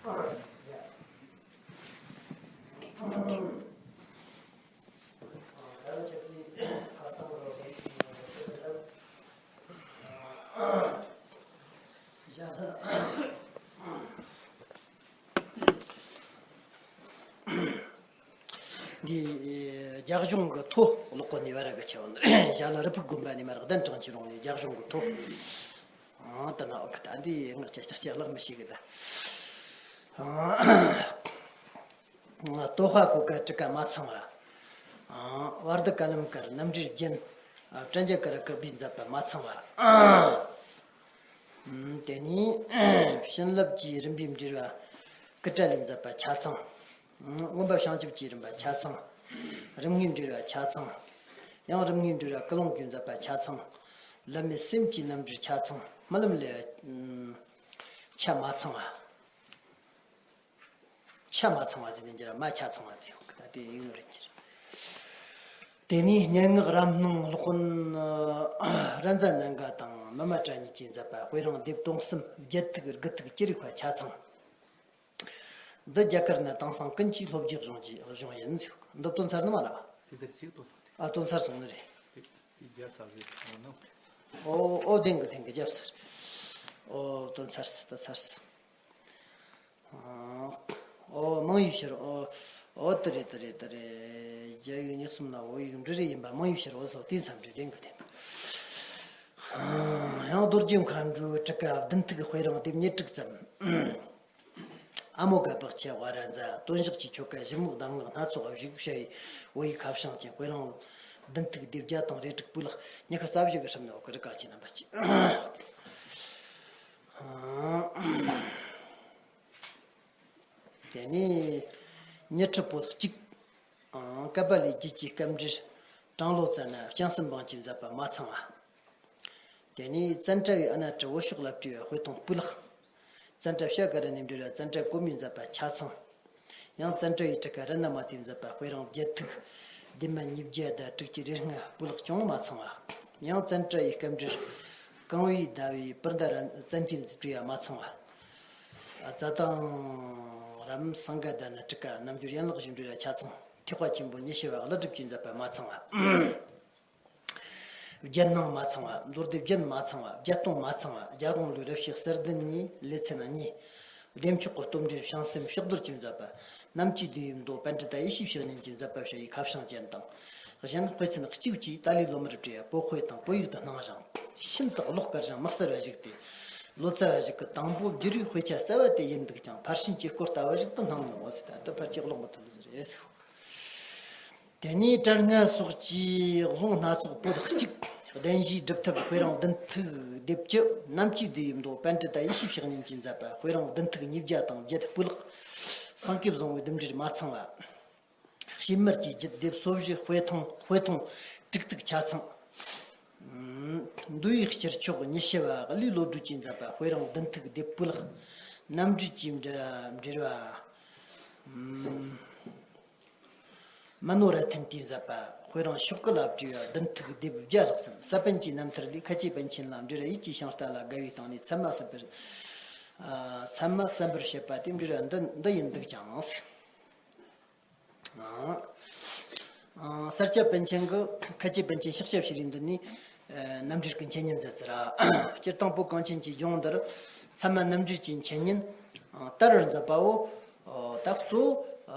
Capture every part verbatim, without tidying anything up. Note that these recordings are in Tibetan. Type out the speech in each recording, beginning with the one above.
འདི། རྒྱ་གཞུང་གི་ཐོ་ཀློག་གོ་ནི་བ་ར་གི་ཆེ་བ་ནི་ཞྭ་ལ་རི་ཕུག་དགོན་པ་ནས་མར་གདན་དྲངས་ཀྱི་རུང་ནས་རྒྱ་གཞུང་གི་ཐོ། ཨང་ད་ན་ཨོ་ཁ་ད་འདི་ངག་ཅག་ཅག་ཅག་ལག་མི་ཤེས་གི་ད། ཨང་། ལྟོ་ཕ་གོ་ཀ་ཊི་ཀ་མ་ཚང་བ། ཨང་། བར་དུ་ཀ་ལམ་ཀར་རྣམ་འགྲེལ་རྒྱན། ཨ། པྲཛྙཱ་ཀ་ར་ཀ་པའི་མཛད་པ་མ་ཚང་བ། ཨང་། དེ་ནས་བྱིན་རླབས་ཀྱི་རིམ་པའི་འགྲེལ་བ་ཀུ་ཏྲ་ལས་མཛད་པ་ཆ་ཚང་། མངོན་པ་བྱང་ཆུབ་ཀྱི་རིམ་པ་ཆ་ཚང་། རིམ་ལྔའི་འགྲེལ་བ་ཆ་ཚང་། ཡང་རིམ་ལྔའི་འགྲེལ་བ་ཀུན་སློང་གི་མཛད་པ་ཆ་ཚང་། བླ་མེད་སེམས་ཀྱི་རྣམ་འགྲེལ་ཆ་ཚང་། རྨི་ལམ་ལས་ཆ་མ་ཚང་བ། ཆ་མ་ཚང་བ་ཟེར་ནས་འགྱུར་མ་ཆ་ཚང་བ་ཟེར་ཡོང་གི་ད་དེ་ཡིན་ནོ་རེད་འགྱུར། དེ་ནས་སྙན་ངག་རབ་སྣང་སློབ་དཔོན་ར་མཛད་ནན་ག་དང་མི་མ་གྲྭ་གཉིས་ཀྱིས་མཛད་པ་དཔེ་རང་སྡེ་སྟོང་གསུམ་བརྒྱད་ཐིག་དགུ་ཐིག་ཅི་རིགས་པ་ཆ་ཚང་། འདི་རྒྱ་གར་ན་དེང་སང་ཀུན་གྱིས་སློབ་རྒྱུའི་གཞུང་གི་གཞུང་ཡིན་ཟེར་ཡོང་གི། འདི་བཏོན་ཚར་ནི་མ་རེད་པ། དེ་འདྲ་ཅིག་བཏོན་ཐུབ་དེ། ཨ། བཏོན་ཚར་སོང་ནི་རེད། དེ་རྒྱབ་ཚར་རེད་འོ་ན། ཨོ་ཨོ་བདེན་གི་བདེན་གི་རྒྱབ་ཚར། ཨོ་བཏོན་ཚར་སོང་བཏོན་ཚར་སོང་། ཨོ་མང་ཡུལ་ཕྱིར་ཨོ། ཨོ་དེ་རེད་དེ་རེད་དེ་རེད། རྒྱ་ཡིག་ཉག་གསུམ་ལ་བོད་ཡིག་འབྲི་རེས་ཡིན་པ་མང་ཡུལ་ཕྱིར་ཨོ་སོགས་དེ་མཚམས་རེད་བདེན་གི་བདེན་གི། ཡང་རྡོ་རྗེ་མཁའ་འགྲོའི་ཊཱི་ཀ་བདུན་ཐིག་དཔེ་རང་སྡེ་ཉེར་དྲུག་ཙམ། ཨ་མོ་ག་པག་ཆེ་བ་ར་མཛད་དོན་བཞག་གི་ཆོ་ག་གཞི་མུག་གདམས་ངག་སྣ་ཚོགས་བཞུགས་བྱ་ཡི་བོད་ཡིག་ཁ་བྱང་ཅན་དཔེ་རང་བདུན་ཐིག་སྡེ་བརྒྱ་དང་རེ་དྲུག་པོ་ལགས་ཉི་ཤུ་རྩ་བཞི་གི་ཧྲིལ་ནས་འོག་གི་རི་ཀ་ཆེ་རྣམ་པ་གཅིག། དེ་ནས་ཉི་ཁྲི་པོ་ལགས་གཅིག། ཀ་པ་ལི་རྒྱུད་ཀྱི་སྐབས་འགྲེལ་གྲང་ལོ་ཙ་ན་ལྕང་སྲིན་འབངས་ཀྱིས་མཛད་པ་མ་ཚང་བ། དེ་ནས་ཙནྡྲ་བའི་ཨ་ན་ཊ་བོད་ཤོག་ལ་བྲིས་པའི་དཔེ་ཐུང་སྤུས་ལེགས། ཙནྡྲ་བྱ་ཀ་ར་ནས་འབྲེལ་བ་ཙནྡྲ་གོ་མིས་མཛད་པ་ཆ་ཚང་། ཡང་ཙནྡྲ་ཡི་ཊཱི་ཀ་རཏྣ་མ་ཏིས་མཛད་པ་དཔེ་རང་བརྒྱད་ཐིག་སྡེ་མ་ཉིས་བརྒྱ་དང་དྲུག་ཅུ་རེ་ལྔ་སྤུས་ལེགས་ཅུང་མ་ཚང་བ། ཡང་ཙནྡྲ་ཡི་སྐབས་འགྲེལ་གང་བའི་ཟླ་བའི་པུར་ཟླ་ར་ཙནྡྲའི་བྲིས་པ་མ་ཚང་བ། རྩ་དང་རམ་སངྒ་དྷ་ན་ཊཱི་ཀ་རྣམ་འགྱུར་ཡན་ལག་བཞི་འབྲེལ་བ་ཆ་ཚང་། ཐེག་པ་ཆེན་པོ་ཉི་ཤུ་པ་ཀླུ་སྒྲུབ་ཀྱིས་མཛད་པ་མ་ཚང་བ། རྒྱན་སྣང་མ་ཚང་བ། མདོ་སྡེ་རྒྱན་མ་ཚང་བ། བརྒྱད་སྟོང་མ་ཚང་བ། རྒྱལ་དབང་ལུའི་རབ་བྱེད་གསེར་ལྡན་གཉིས་ལེ་ཚན་གཉིས། བདེ་མཆོག་གི་རྟོགས་འགྲེལ་བྱང་སེམས་ཕྱག་རྡོར་གྱིས་མཛད་པ། རྣམ་བཅུའི་བསྡུས་དབྱིབས་མདོ་པཎྜི་ཏ་ཡེ་ཤེས་བཤེས་གཉེན་གྱིས་མཛད་པ་བྱ་ཡི་ཁ་བྱང་ཅན་དང་། གཞན་དཔེ་མཚོན་གཅིག་བཅས་ཏཱ་ལའི་ལོ་མར་བྲིས་པའི་པོད་དཔེ་དང་པོད་ཡིག་ཏུ་སྣང་ཞིང་། ཤིན་ཏུ་ཀློག་དཀའ་ཞིང་དམིགས་བསལ་བ་ཞིག་སྟེ། ལོ་ཙཱ་བ་ཞིག་གིས་དང་པོ་བསྒྱུར་བའི་དཔེ་ཆ་གསལ་བ་དེ་ཡིན་འདུག་ཀྱང་ཕར་ཕྱིན་གྱི་སྐོར་ལྟ་བུ་ཞིག་ཏུ་སྣང་མྱོང་ངོ་ཟེར། ད་ལྟ་ཕལ་ཆེར་ཀློག་མི་ཐུབ་ཟེར་ཡས་ཟེར། དེ་ནས་དྲན་ལྔ་སོགས་ཀྱི་གཟུངས་སྣ་ཚོགས་པོད་གཅིག། བདེན་བཞིའི་སྒྲུབ་ཐབས་དཔེ་རང་བདུན་ཐིག་སྡེ་བཅུ། རྣམ་བཅུའི་བསྡུས་དབྱིབས་མདོ་པཎྜི་ཏ་ཡེ་ཤེས་བཤེས་གཉེན་གྱིས་མཛད་པ་དཔེ་རང་བདུན་ཐིག་ཉིས་བརྒྱ་དང་བརྒྱད་སྤུས་ལེགས། སེང་གེ་བཟང་པོའི་ལྡེབས་འགྲེལ་མ་ཚང་བ། ཕྱེ་མར་གྱི་རྒྱུད་སྡེ་སོ་བཞི། དཔེ་ཐུང་དཔེ་ཐུང་དྲུག་ཐིག་ཆ་ཚང་། མདོ་ཡི་སྤྱིར་ཆོག་ཉི་ཤུ་པ་ཀླུའི་བློ་གྲོས་ཀྱིས་མཛད་པ་དཔེ་རང་བདུན་ཐིག་སྡེ་སྤུས་ལེགས། རྣམ་འགྲེལ་གྱི་འགྲེལ་བ་འགྲེལ་བ། མ་ནོ་ར་ཐན་གྱིས་མཛད་པ་དཔེ་རང་ཤོག་གུ་ལ་བྲིས་པ་བདུན་ཐིག་སྡེ་བརྒྱ་ལྷག་ཙམ། ས་པཎ་གྱི་རྣམ་ཐར་ལས་ཁ་ཆེ་པཎ་ཆེན་ལ་འབྲེལ་བ་ཡིད་ཀྱི་ཤིང་རྟ་ལ་དགའ་བའི་སྟེང་ནས་ཚད་མ་གསན་པར། ཨ། ཚད་མ་གསན་པར་བྱེད་པ་དེ་འབྲེལ་བ་འདི་འདི་ཡིན་འདུག་ཀྱང་ཟེར། ཨ། ཨ། ས་སྐྱ་པཎ་ཆེན་གྱིས་ཁ་ཆེ་པཎ་ཆེན་ཤཱཀྱ་ཤྲཱི་འདི་ནས། ཨ། རྣམ་འགྲེལ་གྱི་འཆད་ཉན་མཛད་ཟེར། སྤྱིར་བཏང་བོད་གངས་ཅན་གྱི་ལྗོངས་འདིར་ཚད་མ་རྣམ་འགྲེལ་གྱི་འཆད་ཉན་དར་བར་མཛད་པའོ། ད་གཙོ་བོ་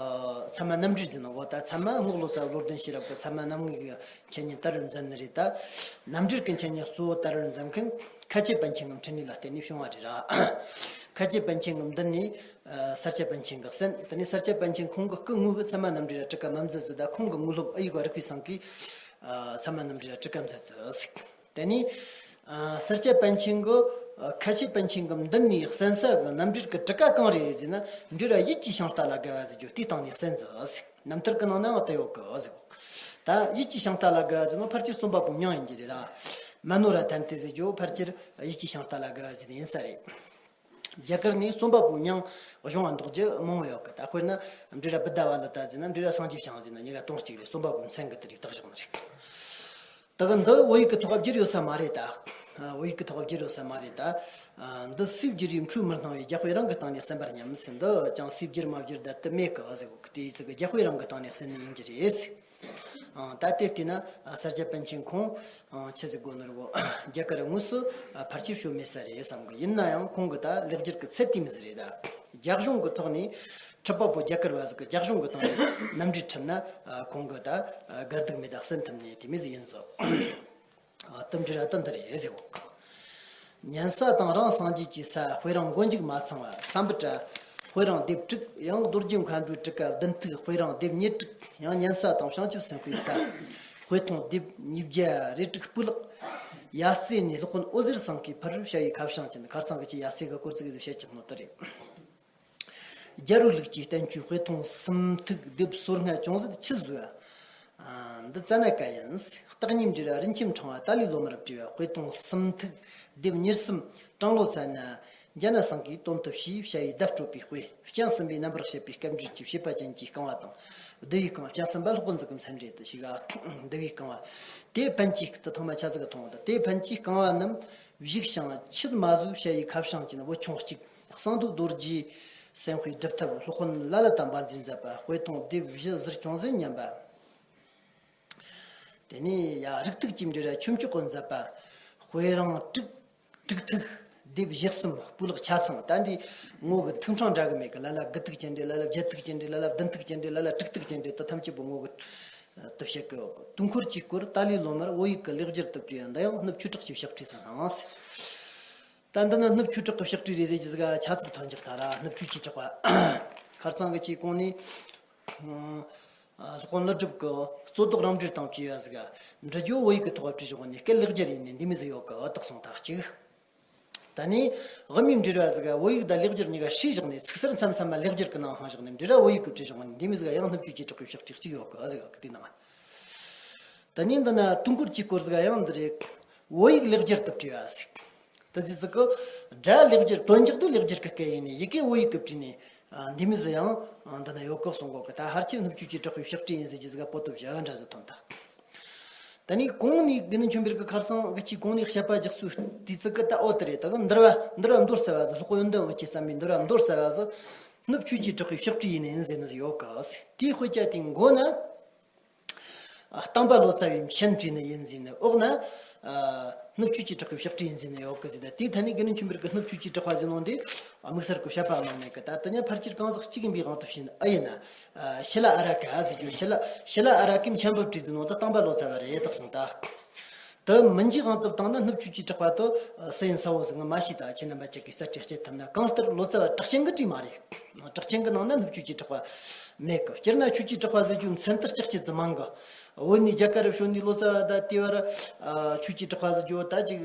ཚད་མ་རྣམ་འགྲེལ་ཟེར་ནོ་གོ། ད་ཚད་མ་རྔོག་བློ་བཟང་བློ་ལྡན་ཤེས་རབ་ཀྱིས་ཚད་མ་རྣམ་ངེས་ཀྱི་འཆད་ཉན་དར་བར་མཛད་ནི་རེད། ད་རྣམ་འགྲེལ་གྱི་འཆད་ཉན་གཙོ་བོ་དར་བར་མཛད་མཁན་ཁ་ཆེ་པཎ་ཆེན་གྱི་འཕྲིན་ལས་ལ་བརྟེན་ནས་བྱུང་བ་རེད་ར། ཁ་ཆེ་པཎ་ཆེན་གྱི་མདུན་ནས་ས་སྐྱ་པཎ་ཆེན་གྱིས་གསན། དེ་ནས་ས་སྐྱ་པཎ་ཆེན་ཁོང་གི་སྐུ་དངོས་ཀྱིས་ཚད་མ་རྣམ་འགྲེལ་ལ་ཊཱི་ཀ་མ་མཛད་ཟེར། ད་ཁོང་གི་དངོས་སློབ་ཨ་ཡིག་པ་རིགས་པའི་སེང་གེས་ཚད་མ་རྣམ་འགྲེལ་ལ་ཊཱི་ཀ་མཛད་ཟེར། དེ་ནས། ཨ། ས་སྐྱ་པཎ་ཆེན་གྱིས། ཨ། ཁ་ཆེ་པཎ་ཆེན་གྱི་མདུན་ནས་གསན་ས་གི་རྣམ་འགྲེལ་གྱི་ཊཱི་ཀ་གང་རེད་ཟེར་ན། འགྲེལ་བ་ཡིད་ཀྱི་ཤིང་རྟ་ལ་དགའ་བ་ཟེར་རྒྱུ་དེའི་སྟེང་ནས་གསན་ཟིག་ཟེར། རྣམ་ཐར་གྱི་ནང་ནའང་དེ་ཡོད་གི་ཟེར། ད་ཡིད་ཀྱི་ཤིང་རྟ་ལ་དགའ་བ་ཟེར་ནོ་ཕལ་ཆེར་རྩོམ་པ་པོའི་མྱིང་ཡིན་གྱི་རེད་ར། མ་ནོ་ར་ཐན་ཏེ་ཟེར་རྒྱུ་ཕལ་ཆེར་ཡིད་ཀྱི་ཤིང་རྟ་ལ་དགའ་བ་ཟེར་ནི་ཡིན་ས་རེད། རྒྱ་གར་ནས་རྩོམ་པ་པོའི་མྱིང་གཞུང་ང་འདོགས་རྒྱུ་མང་བོ་ཡོད་གི། ད་དཔེར་ན་འགྲེལ་བ་བུདྡྷ་ཝ་ལི་ཏ་ཟེར་ན་འགྲེལ་བ་སངས་རྒྱས་བྱང་ཟེར་ན་གཉིས་ཀ་དོན་གཅིག་རེད། རྩོམ་པ་པོའི་མཚན་གྱི་དེ་རིགས་བཏགས་བཞག་ནི་རེད། ད་གི་འདི་བོད་ཡིག་གི་ཐོག་བསྒྱུར་ཡོད་ས་མ་རེད་ད། བོད་ཡིག་གི་ཐོག་བསྒྱུར་ཡོད་ས་མ་རེད་ད། འདི་སུས་བསྒྱུར་ཡིན་འཁྲུལ་མི་སྣང་བས་རྒྱགས་པས་རང་གི་སྟེང་ནས་གསན་པར་སྙམ་ཟེར། འདི་ཅང་སུས་བསྒྱུར་མ་བསྒྱུར་ད་དུ་མེད་གི་ཟེར་གོ་གི། དེའི་ཚིག་གི་རྒྱགས་པས་རང་གི་སྟེང་ནས་གསན་ནི་ཡིན་གྱི་རེད། ད་དེ་བལྟས་ན་ས་སྐྱ་པཎ་ཆེན་ཁོང་ཆི་ཟིག་གོ་ནོར་གོ། རྒྱ་གར་དངོས་སུ་ཕལ་ཆེར་བྱོན་མེད་ས་རེད་བསམ་གི། ཡིན་ན་ཡང་ཁོང་གི་ད་ལེགས་སྒྱུར་གི་ཚད་དེ་མི་ཟིག་རེད་ད། རྒྱ་གཞུང་གི་ཐོག་ནས་ཁྲི་པ་པོ་རྒྱ་གར་བ་ཟིག་གི་རྒྱ་གཞུང་གི་ཐོག་ནས་རྣམ་འགྲེལ་ཁྲིད་ན་ཁོང་གི་ད་དགའ་སྡུག་མེད་ད་གསན་ཐུབ་ནས་དེ་མི་ཟིག་ཡིན་ཟིག། ཨ། དུམ་འགྲིལ་ར་དུམ་འདི་རེད་ཟེར་བོ། ཉན་ས་དང་རང་སངས་རྒྱས་ཀྱི་ས། དཔེ་རང་མགོ་མཇུག་མ་ཚང་བ། སམ་བྷོ་ཊ། དཔེ་རང་ལྡེབ་དྲུག། ཡང་རྡོ་རྗེ་མཁའ་འགྲོའི་ཊཱི་ཀ་བདུན་ཐིག། དཔེ་རང་ལྡེབ་ཉེར་དྲུག། ཡང་ཉན་ས་དང་བྱང་ཆུབ་སེམས་དཔའི་ས། དཔེ་ཐུང་ལྡེབ་ཉིས་བརྒྱ་རེ་དྲུག་སྤུས་ལེགས། ཡ་རྩེ་ནས་སློབ་དཔོན་འོད་ཟེར་ཚང་གིས་ཕུལ་བྱ་བའི་ཁ་བྱང་ཅན། ཁར་ཚང་གི་ཆེ་ཡ་རྩེ་གི་སྐོར་ཚིག་གི་བཤད་ཀྱི་ནོ་དེ་རེད། རྒྱལ་པོའི་ལུགས་ཀྱི་བསྟན་བཅོས་དཔེ་ཐུང་གསུམ་ཐིག་ལྡེབ་སོ་ལྔ་ཅུང་ཟད་ཆི་བཟོས། ཨ། འདི་ཙ་ན་ཀ་ཡིན། སྟག་ཉིད་འབྲེལ་བ་རིན་ཆེན་ཕྲེང་བ་ཏཱ་ལའི་ལོ་མར་བྲིས་པ། དཔེ་ཐུང་གསུམ་ཐིག་ལྡེབ་ཉེར་གསུམ། གྲང་ལོ་ཚ་ན་འཇའ་ན་ཚང་གིས་དོན་དུ་ཕྱིའི་བྱ་ཡི་བརྡ་སྤྲོད་པའི་དཔེ། སྤྱན་གསུམ་པའི་རྣམ་པར་བཤད་པའི་སྐབས་འགྲོས་ཀྱི་བྱེད་པ་ཅན་གྱི་རྐང་བ་དང་། བསྡུ་བའི་རྐང་བ། སྤྱན་གསུམ་པ་སློབ་དཔོན་ཟིག་གི་མཚན་རེད་དུ་ཞིག་ཨ། བསྡུ་བའི་རྐང་བ། དེ་ཕན་གྱི་དུ་ཐང་མ་ཆ་ཟིག་གི་ཐོང་བ་དང་། དེ་ཕན་གྱི་རྐང་བ་རྣམས་བཞུགས་ཤིང་ཆུད་མ་ཟོས་བྱ་ཡི་ཁ་བྱང་གྱི་ནི་བུ་ཆུང་གཅིག། གསང་ཐུགས་རྡོ་རྗེ་སེམས་དཔའི་སྒྲུབ་ཐབས་སློབ་དཔོན་ལ་ལ་དང་བ་འཛིན་མཛད་པ། དཔེ་ཐུང་ལྡེབ་བཞི་ཟུར་ཅུང་ཟད་མཉམ་པ། དེ་ནས་ཡ་རིགས་ཐིག་ཅེས་འབྲེལ་བ་ཆུ་མཆོག་གི་མཛད་པ། དཔེ་རང་དྲུག་དྲུག་ཐིག་ལྡེབ་བཞི་གསུམ་སྤུས་ལེགས་ཆ་ཚང་། ད་འདི་ངོ་གི་ཐིག་ཕྲེང་འདྲ་གི་མེད་གི། ལ་ལ་དགུ་ཐིག་ཅན་འདྲེ། ལ་ལ་བརྒྱད་ཐིག་ཅན་འདྲེ། ལ་ལ་བདུན་ཐིག་ཅན་འདྲེ། ལ་ལ་དྲུག་ཐིག་ཅན་འདྲེ། ད་ཐམས་ཅད་པོ་ངོ་གི་དུ་བཤད་གི། དུས་འཁོར་གྱི་སྐོར་ཏཱ་ལའི་ལོ་མར་བོད་ཡིག་གི་ལེགས་སྒྱུར་དུ་བྲིས། འདི་ཡང་སྣུབ་ཆོས་གྲགས་ཀྱི་ཕྱག་བྲིས་སུ་སྣང་ཟེར། ད་འདི་ནི་སྣུབ་ཆོས་གྲགས་ཀྱི་ཕྱག་བྲིས་རེད་ཟེར་གྱི་ཟིག་ཆ་ཚིག་ཐོན་འཇགས་ད་ར། སྣུབ་ཆོས་ཀྱི་གྲགས་པ། ཁར་ཚང་གི་ཆེ་གོང་ནས། ཨ། སློབ་དཔོན་ཀླུ་སྒྲུབ་ཀྱི་རྩོད་ཟློག་རང་འགྲེལ་དང་བཅས་པ་ཟིག་འབྲི་རྒྱུ་བོད་ཡིག་གི་ཐོག་བྲིས་བཞག་ནས་སྐད་ལེགས་སྦྱར་ཡིན་ནི་འདི་མི་ཟིག་ཡོད་གི། འོ་དག་སོང་ད་གཅིག། ད་ནི་དབུ་མའི་འབྲེལ་བ་ཟིག་བོད་ཡིག་དང་ལེགས་སྦྱར་གཉིས་ཀ་བསྲེས་བཞག་ནས་ཚིག་གསར་མཚམས་མཚམས་མ་ལེགས་སྦྱར་གྱི་ནང་བསྔགས་བཞག་ནས་འབྲེལ་བ་བོད་ཡིག་གི་བྲིས་བཞག་ནི་འདི་མི་ཟིག་ཡང་སྣུབ་ཆོས་ཀྱི་གྲགས་པའི་ཕྱག་བྲིས་གཅིག་ཡོད་གི་ཟིག་གི་དེ་ནང་། ད་ནི་འདི་ན་དུས་འཁོར་གྱི་སྐོར་ཟིག་ཡང་འདི་རེད། བོད་ཡིག་ལེགས་སྦྱར་དུ་བྲིས་པ་ཟིག་ད་ཅི་ཟིག་གི་སྒྲ་ལེགས་སྦྱར། དོན་འཇོག་ཏུ་ལེགས་སྦྱར་གི་སྐད་ཡིན་ནི། ཡི་གེ་བོད་ཡིག་གི་བྲིས་ནི། ཨ། འདི་མི་ཟིག་ཡང་འདི་ན་ཡོད་གི་གསུང་གོ་གི། ད་ཕལ་ཆེར་སྣུབ་ཆོས་ཀྱི་གྲགས་པའི་ཕྱག་བྲིས་ཡིན་ཟེར་གྱི་ཟིག་པོ་ཏོ་བཞག་འདྲ་ཟིག་ཐོན་ད། ད་ནི་གོང་ནས་དགེ་འདུན་ཆོས་འཕེལ་གི་ཁར་ཚང་གི་ཆེ་གོང་ནས་བཤད་པ་རྒྱག་ཚུལ་དེ་ཚིག་གི་ད་འོ་དེ་རེད། ད་གི་འདུལ་བ་འདུལ་བ་མདོ་རྩ་བ་ཟིག་སློབ་དཔོན་ཡོན་ཏན་འོད་ཀྱི་བསམ་པའི་འདུལ་བ་མདོ་རྩ་བ་ཟིག་སྣུབ་ཆོས་ཀྱི་གྲགས་པའི་ཕྱག་བྲིས་ཡིན་ནི་ཡིན་ཟེར་ནི་ཟིག་ཡོད་གི་ཟེར། དེའི་དཔེ་ཆ་དེའི་མགོ་ན། ཨ། སྟོན་པ་ལོ་ཙཱ་བའི་མཚན་བྲིས་ནི་ཡིན་ཟེར་ནི། འོག་ན། ཨ། སྣུབ་ཆོས་ཀྱི་གྲགས་པའི་ཕྱག་བྲིས་ཡིན་ཟེར་ནི་ཡོད་གི་ཟེར། ད་དེའི་ཐད་ནས་དགེ་འདུན་ཆོས་འཕེལ་གི་སྣུབ་ཆོས་ཀྱི་གྲགས་པ་ཟེར་ནོ་འདི་དམིགས་བསལ་གི་བཤད་པ་གནང་མེད་གི། ད་དེ་ནས་ཕལ་ཆེར་གང་ཟག་གཅིག་ཡིན་པའི་དབང་དུ་བྱས་ནས་ཨེ་ཡིན་ན། ཨ། ཤི་ལ་ཨ་ར་ཀ་ཟེར་རྒྱུ། ཤི་ལ་ཤི་ལ་ཨ་ར་ཀའི་མཚན་བུ་བྲིས་ཟེར་ནོ་ད་སྟོན་པ་ལོ་ཙཱ་བ་རེད་དག་སོང་ད། དུ་མིན་གྱི་དབང་དུ་བཏང་ན་སྣུབ་ཆོས་ཀྱི་གྲགས་པ་དུ་སུ་ཡིན་ས་བོ་ཟིག་ང་མ་ཤེས། ད་ཁྱེད་རྣམ་པ་ཅག་གིས་གསལ་བསྒྲགས་བྱེད་ཐུབ་ན། གང་ལྟར་ལོ་ཙཱ་བ་གྲགས་ཆེན་གི་བྲིས་མ་རེད། གྲགས་ཆེན་གི་ནང་ན་སྣུབ་ཆོས་ཀྱི་གྲགས་པ་མེད་གི། སྤྱིར་ན་ཆོས་ཀྱི་གྲགས་པ་ཟེར་རྒྱུ་མཚན་དུ་ལྕགས་ཀྱི་རྫི་མང་གི། བོད་ནས་རྒྱ་གར་རུ་བྱོན་ནས་ལོ་ཙཱ་བ་ད་དེ་བར་ཆོས་ཀྱི་གྲགས་པ་ཟེར་རྒྱུ་ད་ཅིག་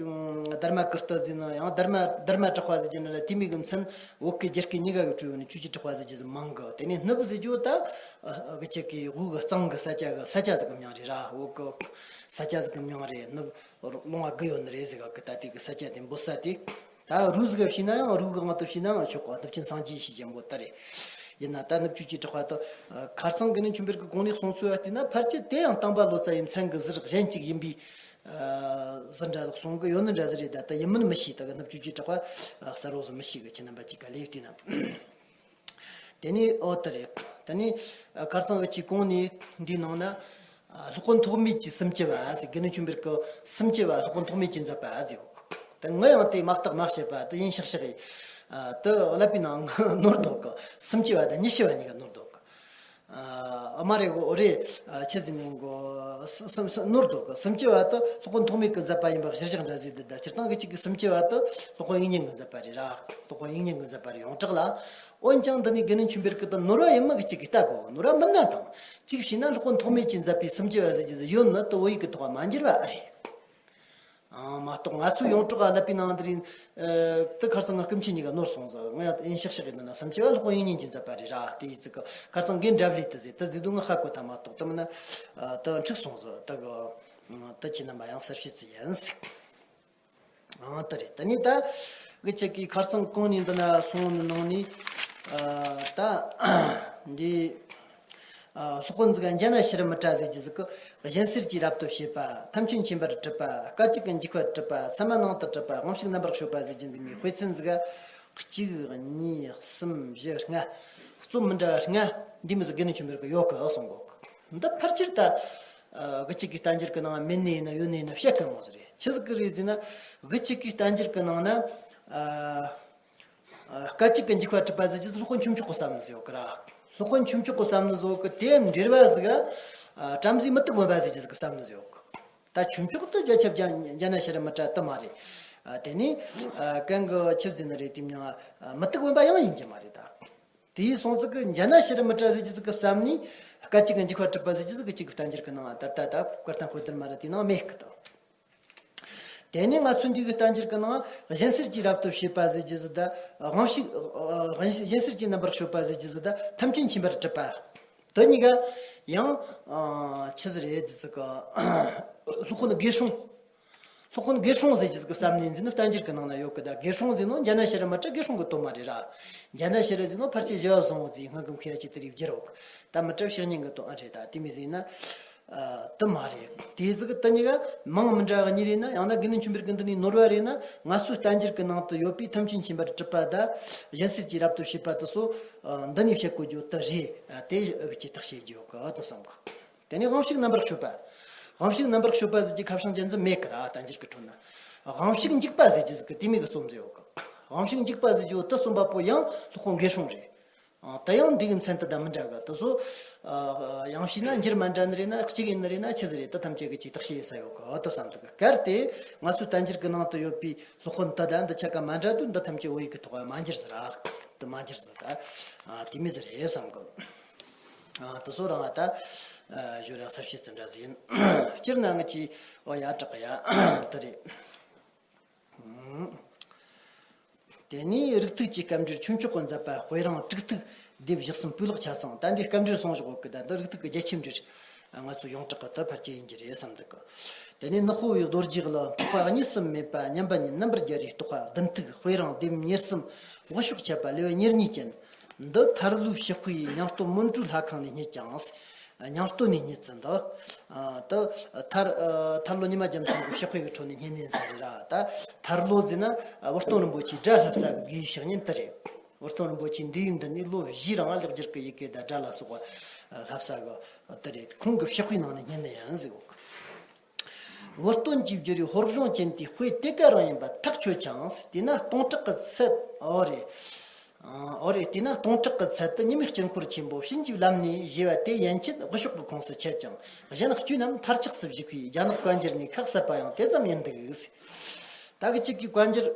དྷརྨ་ཀིརྟི་ཟེར་ན་ཡང་དྷརྨ་དྷརྨ་གྲགས་པ་ཟེར་རྒྱུ་ན་ར། དེ་མིན་གི་མཚན་བོད་ཀྱི་རྒྱལ་ཁབ་གཉིས་ཀ་གི་བྲིས་ཡོད་ནི་ཆོས་ཀྱི་གྲགས་པ་ཟེར་རྒྱུ་ཟིག་མང་གི། དེ་ནས་སྣུབ་ཟེར་རྒྱུ་ད་གི་ཆེ་གི་དབུས་གི་གཙང་གི་ས་ཆ་གི་ས་ཆ་ཟིག་གི་མྱིང་རེད་ར། བོད་གི་ས་ཆ་ཟིག་གི་མྱིང་རེད། སྣུབ། ལུང་བ་དགུ་ཡོད་ནི་རེད་ཟེར་ག་གི། ད་དེ་གི་ས་ཆ་དེ་འབོད་ས་དེ། ད་རུ་ཟིག་ག་བྱས་ན་ཡང་རུ་གི་དབང་དུ་བྱས་ན་ཡང་ཆོག་གོ། སྣུབ་ཆེན་སངས་རྒྱས་ཞེས་བྱ་འབོད་ད་རེད། ཡིན་ན་ད་སྣུབ་ཆོས་ཀྱི་གྲགས་པ་དུ། ཁར་ཚང་དགེ་འདུན་ཆོས་འཕེལ་གི་གོང་ནས་གསུངས་ཚུལ་བ་བལྟས་ན་ཕལ་ཆེར་དེ་ཡང་སྟོན་པ་ལོ་ཙཱ་ཡི་མཚན་གི་ཟུར་གཞན་གཅིག་ཡིན་པའི་ཟིག་འདྲ་ཟིག་གསུང་གི་ཡོད་ནི་འདྲ་ཟིག་རེད། ད་ད་ཡིན་མིན་མི་ཤེས། ད་གི་སྣུབ་ཆོས་ཀྱི་གྲགས་པ་གསལ་བོ་ཟིག་མི་ཤེས་གི། ཁྱེད་རྣམ་པ་གཅིག་ག་ལས་བལྟས་ན། དེ་ནས་འོ་དེ་རེད། དེ་ནས་ཁར་ཚང་གི་ཆེ་གོང་ནས་འདིའི་ནང་ན། ཨ། སློབ་དཔོན་ཐོགས་མེད་ཀྱིས་སུམ་ཅུ་པ་ཟེར། དགེ་འདུན་ཆོས་འཕེལ་གྱི་སུམ་ཅུ་པ་སློབ་དཔོན་ཐོགས་མེད་ཀྱིས་མཛད་པ་ཟེར། དེ་ངས་ཡང་དེ་མ་བརྟགས་མ་དཔྱད་པ་དེ་ཡིན་ཤག་ཤག་ཡིན། ཨ། དེ་ཀླད་པའི་ནང་ནོར་འདུག་གི། སུམ་ཅུ་པ་དང་ཉི་ཤུ་པ་གཉིས་ཀ་ནོར་འདུག་གི། ཨ། མ་རེད་གོ། འོ་རེད། ཨ། ཆི་ཟིག་ནས་གོ། ནོར་འདུག་གི། སུམ་ཅུ་པ་དེ་སློབ་དཔོན་ཐོགས་མེད་ཀྱིས་མཛད་པ་ཡིན་པ་གཞིར་བཞག་འདྲ་ཟིག་འདུག། ད་སྤྱིར་བཏང་གི་གཅིག་གི་སུམ་ཅུ་པ་དེ་སློབ་དཔོན་དབྱིག་གཉེན་གྱིས་མཛད་པ་རེད་ར། སློབ་དཔོན་དབྱིག་གཉེན་གྱིས་མཛད་པ་རེད། ཡོངས་གྲགས་ལ། འོན་ཀྱང་འདི་ནི་དགེ་འདུན་ཆོས་འཕེལ་གྱིས་ད་ནོར་བ་ཡིན་མིན་གྱི་གཅིག་གིས་ལྟ་དགོས། ནོར་བ་མིན་ན་དང་གཅིག་བྱས་ན་སློབ་དཔོན་ཐོགས་མེད་ཀྱིས་མཛད་པའི་སུམ་ཅུ་པ་ཟེར་རྒྱུ་ཟིག་ཡོད་ནི་དེ་བོད་ཡིག་གི་ཐོག་མ་འགྱུར་བ་ཨེ་རེད། ཨ། མ་གཏོགས་ང་ཚོའི་ཡོངས་གྲགས་ཀླད་པའི་ནང་དེ་རིང་། ཨ། དེ་ཁར་ཚང་ང་སྐུ་མཁྱེན་གཉིས་ཀ་ནོར་སོང་ཟིག། ང་ཡིན་ཤག་ཤག་ཡིན་ན་སུམ་ཅུ་པ་སློབ་དཔོན་དབྱིག་གཉེན་གྱིས་མཛད་པ་རེད་ར། དེ་ཡི་ཚིག་གི་ཁར་ཚང་གིས་འདྲ་བ་ལས་དེ་ཟེར། དེ་ཟེར་དུས་ང་ཧ་གོ་ཐལ། མ་གཏོགས་དེ་མིན་ན། ཨ། དེ་འཁྲུག་སོང་ཟིག། དེ་གི། ཨ། དེ་ཁྱེད་རྣམ་པ་ཡང་གསལ་བཤད་ཅིག་ཡིན་ཟིག། ཨང་། དེ་རེད། དེ་ནས་ད་གི་ཆེ་གི་ཁར་ཚང་གོང་ནས་འདི་ན་སོང་ནི་ནང་ནས། ཨ། ད་འདི་ ཨ། སློབ་དཔོན་ཟིག་ག་འཇ་ན་ཤི་ར་མི་ཏྲ་ཟེར་རྒྱུ་ཟིག་གི་གཞན་སེལ་གྱི་རབ་ཏུ་བྱེད་པ། ཐམས་ཅད་མཁྱེན་པར་གྲུབ་པ། སྐད་ཅིག་གི་འཇུག་པར་གྲུབ་པ། ཚད་མ་ནང་དུ་གྲུབ་པ། དབང་ཕྱུག་རྣམ་པར་དཔྱོད་པ་ཟེར་རྒྱུ་འདི་མོའི་དཔེ་མཚོན་ཟིག་ག་གཅིག་གཉིས་གསུམ་བཞི་ལྔ། རྩོམ་མི་འདྲ་བ་ལྔ་འདི་མོ་ཟིག་དགེ་འདུན་ཆོས་འཕེལ་གི་ཡོད་གི་གསུང་གོ། འདི་ཕལ་ཆེར་ད་ཨ་དགུ་གཅིག་གི་བསྟན་འགྱུར་གི་ནང་མེད་ནི་ཡིན་ན་ཡོད་ནི་ཡིན་ན་བཤད་དཀའ་མོ་ཟིག་རེད། ཆི་ཟིག་གི་རེད་ཟེར་ན། དགུ་གཅིག་གི་བསྟན་འགྱུར་གི་ནང་ན་ཨ། ཨ། སྐད་ཅིག་གི་འཇུག་པར་གྲུབ་པ་ཟེར་རྒྱུ་ཟིག་སློབ་དཔོན་ཆོས་མཆོག་གིས་བརྩམས་ནི་ཟིག་ཡོད་གི་ར། སློབ་དཔོན་ཆོས་མཆོག་གིས་བརྩམས་ནི་ཟིག་ཡོད་གི། དེ་འབྲེལ་བ་ཟིག་ག་ཨ། བྲམ་ཟེ་མུ་ཏིག་འོན་པ་ཟེར་རྒྱུ་ཟིག་གིས་བརྩམས་ནི་ཟིག་ཡོད་གི། ད་ཆོས་མཆོག་ཏུ་རྒྱ་ཁྱབ་འཇ་འཇ་ན་ཤི་ར་མི་ཏྲ་དེ་མ་རེད། ཨ། དེ་ནི་ཨ། གན་གི་ཆི་ཟེར་ནི་རེད། དེ་མྱང་ཨ། མུ་ཏིག་འོན་པ་ཡང་ཡིན་གྱི་མ་རེད་ད། དེའི་སོང་ཙིག་གི་འཇ་ན་ཤི་ར་མི་ཏྲ་ཟེར་རྒྱུ་ཟིག་གིས་བརྩམས་ནི། སྐད་ཅིག་གི་འཇུག་པར་གྲུབ་པ་ཟེར་རྒྱུ་ཟིག་གི་གཅིག་གི་བསྟན་འགྱུར་གི་ནང་ད་ལྟ་ད་བཀའ་གཏན་དཔེ་དེར་མ་ར་དེའི་ནང་མེད་གི་ད། དེ་ནས་ང་ཚོའི་འདི་གི་བསྟན་འགྱུར་གི་ནང་གཞན་སེལ་གྱི་རབ་ཏུ་བྱེད་པ་ཟེར་རྒྱུ་ཟིག་དང་། དབང་ཕྱུག་ཨ། གཞན་སེལ་གྱི་རྣམ་པར་དཔྱོད་པ་ཟེར་རྒྱུ་ཟིག་དང་། ཐམས་ཅད་མཁྱེན་པར་གྲུབ་པ། དེ་གཉིས་ཀ་ཡང་ཨ། ཆི་ཟིག་རེད་ཟེར་ཟིག་གི། སློབ་དཔོན་དགེ་སྲུང་། སློབ་དཔོན་དགེ་སྲུང་ཟེར་རྒྱུ་ཟིག་གིས་བརྩམས་ནི་ཟེར་ནི་བསྟན་འགྱུར་གི་ནང་ན་ཡོད་གི་ད། དགེ་སྲུང་ཟེར་ནོ་འཇ་ན་ཤི་ར་མི་ཏྲ་དགེ་སྲུང་གི་དོན་མ་རེད་ར། འཇ་ན་ཤི་ར་ཟེར་ནོ་ཕལ་ཆེར་བྱ་བ་བཟང་བོ་ཟིག་སྔ་གི་མཁས་ཡ་ཅིག་དེ་རིགས་བསྒྱུར་ཡོད་གི། ད་མི་ཏྲ་བཤེས་གཉེན་གི་དོན་ཨ་རེད་ད། དེ་མོ་ཟེར་ན། ཨ། དེ་མ་རེད། དེ་ཟིག་དེ་གཉིས་ཀ་མིང་མི་འདྲ་བ་གཉིས་རེད་ན། ཡང་ན་དགེ་འདུན་ཆོས་འཕེལ་གི་འདི་ནས་ནོར་བ་རེད་ན། ང་ཚོའི་བསྟན་འགྱུར་གི་ནང་དུ་ཡོད་པའི་ཐམས་ཅད་མཁྱེན་པར་གྲུབ་པ་དང་། གཞན་སེལ་གྱི་རབ་ཏུ་བྱེད་པ་དེ་ཚོ་ཨ། འདི་ནས་བཤད་དགོས་རྒྱུ་དེ་རེད། ཨ། དེ་གི་ཅིག་ཐག་བཅད་རྒྱུ་ཡོད་གི་དེ་བསམ་གི། དེ་ནས་དབང་ཕྱུག་རྣམ་པར་དཔྱོད་པ། དབང་ཕྱུག་རྣམ་པར་དཔྱོད་པ་ཟེར་རྒྱུ་ཁ་བྱང་ཅན་ཟིག་མེད་གི་ར། བསྟན་འགྱུར་གི་ཁྲོད་ན། དབང་ཕྱུག་འཇུག་པ་ཟེར་རྒྱུ་ཟིག་གི་དེ་མོ་གི་རྩོམ་ཟིག་ཡོད་གི། དབང་ཕྱུག་འཇུག་པ་ཟེར་རྒྱུ་དེ་གསུངས་པ་པོ་ཡང་སློབ་དཔོན་དགེ་སྲུང་རེད། ཨ། དེ་ཡང་འདི་གི་མཚན་དེ་དང་མི་འདྲ་གི། དེ་ཚོ་ཨ། ཡང་བྱས་ན་འགྱུར་མ་འདྲ་ནི་རེད་ན། གཅིག་ཡིན་ནི་རེད་ན། ཆི་ཟིག་རེད། དེ་ཐམས་ཅད་ཀྱི་ཅིག་ཐག་བཅད་ཡིན་ས་ཡོད་གི་དེ་བསམ་འདུག་གི། གལ་ཏེ་ང་ཚོའི་བསྟན་འགྱུར་གི་ནང་དུ་ཡོད་པའི་སློབ་དཔོན་དེ་དང་འདི་ཆ་ག་མ་འདྲ་དུས་འདི་ཐམས་ཅད་བོད་ཡིག་གི་ཐོག་མ་འགྱུར་ཟེར་ར། དེ་མ་འགྱུར་ཟེར་ད། ཨ། དེ་མོ་ཟིག་རེད་བསམ་གི། ཨ། དེ་ཚོ་རང་ང་ད་ཨ། ཞོར་ཡག་གསལ་བཤད་ཙི་འདྲ་ཟིག་ཡིན། སྤྱིར་ན་ང་ཅི་འོ་ཡ་དྲག་གི་ཡ་དེ་རེད། དེ་ནས་རིགས་ཐིགས་ཀྱི་སྐབས་འགྲེལ་ཆོས་མཆོག་གི་མཛད་པ། དཔེ་རང་དྲུག་ཐིགས་སྡེ་བཞི་གསུམ་པོད་ལེགས་ཆ་ཚང་། ད་འདི་སྐབས་འགྲེལ་གསུངས་བཞག་གི། ད་འདི་རིགས་ཐིགས་ཀྱི་རྒྱ་ཁྱབ་འགྲེལ་ང་ཚོ་ཡོངས་གྲགས་ཀྱི་ད་ཕལ་ཆེར་ཡིན་གྱི་རེད་བསམ་འདུག་གི། དེ་ནས་ནག་པོ་བའི་རྡོ་རྗེ་གླུ། འཕགས་པ་གཉིས་སུ་མེད་པ་མཉམ་པ་ཉིད། རྣམ་པར་རྒྱལ་བའི་རྟོགས་པ་བདུན་ཐིགས། དཔེ་རང་སྡེ་ཉེར་གསུམ། དབུ་ཤོག་ཆད་པ་ལེའུ་ཉེར་གཉིས་ཅན། འདི་ཐར་ལོའི་ཕྱག་དཔེ་ཡི་ཉང་སྟོད་མོན་གྲུའི་ལྷ་ཁང་ནས་རྙེད་ཀྱང་། ཉང་སྟོད་ནས་རྙེད་ཚུལ་འདི། ཨ། ད་ཐར་ཨ། ཐར་ལོ་ཉི་མ་རྒྱལ་མཚན་གྱི་ཕྱག་དཔེ་གི་ཁྲོད་ནས་རྙེད་ནི་ཡིན་ས་རེད་ར། ད་ཐར་ལོ་ཟེར་ན་ཨ། བུ་སྟོན་རིན་པོ་ཆེའི་སྒྲ་བསླབ་ས་གི་དགེ་བའི་བཤེས་གཉེན་དེ་རེད། བུ་སྟོན་རིན་པོ་ཆེ་འདས་ཡུལ་འདི་ནས་ལོ་བཞིའི་རིང་ལེགས་སྦྱར་གྱི་ཡི་གེ་དང་སྒྲ་ལ་སོགས་པ་བསླབ་ས་གི་དེ་རེད། ཁོང་གི་ཕྱག་དཔེའི་ནང་ནས་རྙེད་ནི་ཡིན་ཟེར་གོ། བུ་སྟོན་གྱིས་བསྒྱུར་བའི་ཧོར་གཞུང་ཅན་དེའི་དཔེ་དེ་ག་རང་ཡིན་པ་ཐག་ཆོད་ཀྱང་། དེས་ན་སྟོང་ཕྲག་གི་ཚད། འོ་རེད། འོ་རེད། དེས་ན་སྟོང་ཕྲག་གི་ཚད་དུ་ཉི་མའི་དཀྱིལ་འཁོར་ཆེན་པོ་བྱིན་གྱིས་བརླབས་ནས་བཞེས་པ་དེ་ཡན་ཆད་དབུ་ཤོག་གི་ཁོངས་སུ་ཆད་ཀྱང་། གཞན་བཅུ་རྣམས་མཐར་ཆགས་སུ་བཞུགས་པས་རྒྱ་ནག་བཀའ་འགྱུར་ནས་ཁ་གསལ་པ་ཡང་དེ་ཙམ་ཡིན་འདུག། ད་གི་གཅིག་གི་བཀའ་འགྱུར།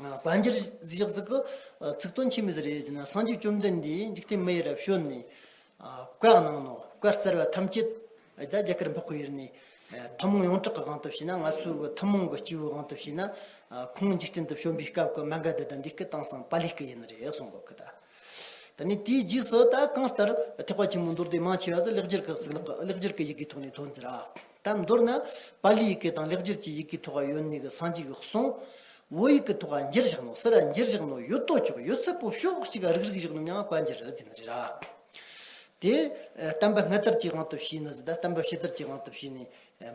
ཨ། བཀའ་འགྱུར་ཟེར་ཡག་ཟིག་གི་ཨ། ཚིག་དོན་ཆི་མོ་ཟིག་རེད་ཟེར་ན། སངས་རྒྱས་བཅོམ་ལྡན་འདས་འཇིག་རྟེན་མི་ཡི་རབས་བྱོན་ནས་ཨ། བཀའ་གནང་ནོ། བཀའ་སྩལ་བ་ཐམས་ཅད་ད་རྒྱ་གར་འཕགས་པའི་ཡུལ་ནས་ཨ། ཐུན་མོང་ཡོངས་གྲགས་ཀྱི་དབང་དུ་བྱས་ན། ང་ཚོའི་གི་ཐུན་མོང་གི་སྐྱེས་བུའི་དབང་དུ་བྱས་ན། ཨ། ཁོང་འཇིག་རྟེན་དུ་བྱོན་པའི་སྐབས་ཀྱི་མ་ག་དྷ་དང་འདི་སྐད་དེང་སང་པཱ་ལིའི་སྐད་ཡིན་ནི་རེད་གསུང་གོ་གི་ད། ད་ནི་དེའི་རྗེས་སུ་ད་གང་ལྟར་ཐེག་པ་ཆེན་པོའི་མདོ་སྡེ་མང་ཆེ་བ་ཟིག་ལེགས་སྦྱར་གྱི་གཙུག་ལག་ལེགས་སྦྱར་གྱི་ཡི་གེའི་ཐོག་ནས་ཐོན་ཟེར་ར། ད་མདོར་ན་པཱ་ལིའི་ཡི་གེ་དང་ལེགས་སྦྱར་གྱི་ཡི་གེའི་ཐོག་ཡོད་ནི་གི་སངས་རྒྱས་ཀྱི་གསུང་བོད་ཡིག་གི་ཐོག་འགྱུར་བཞག་ནོ། ཟུར་འགྱུར་བཞག་ནོ་ཡོད་དོ་ཅོག་ཡོད་ཚད་པོ་ཕྱོགས་གཅིག་ག་རིག་རིག་བཞག་ནོ་མྱིང་བཀའ་འགྱུར་ཟེར་ནི་རེད་ར། དེ་བསྟན་པ་སྔ་དར་གྱི་དབང་དུ་བྱས་ནི་ཟིག་དང་བསྟན་པ་ཕྱི་དར་གྱི་དབང་དུ་བྱས་ནི་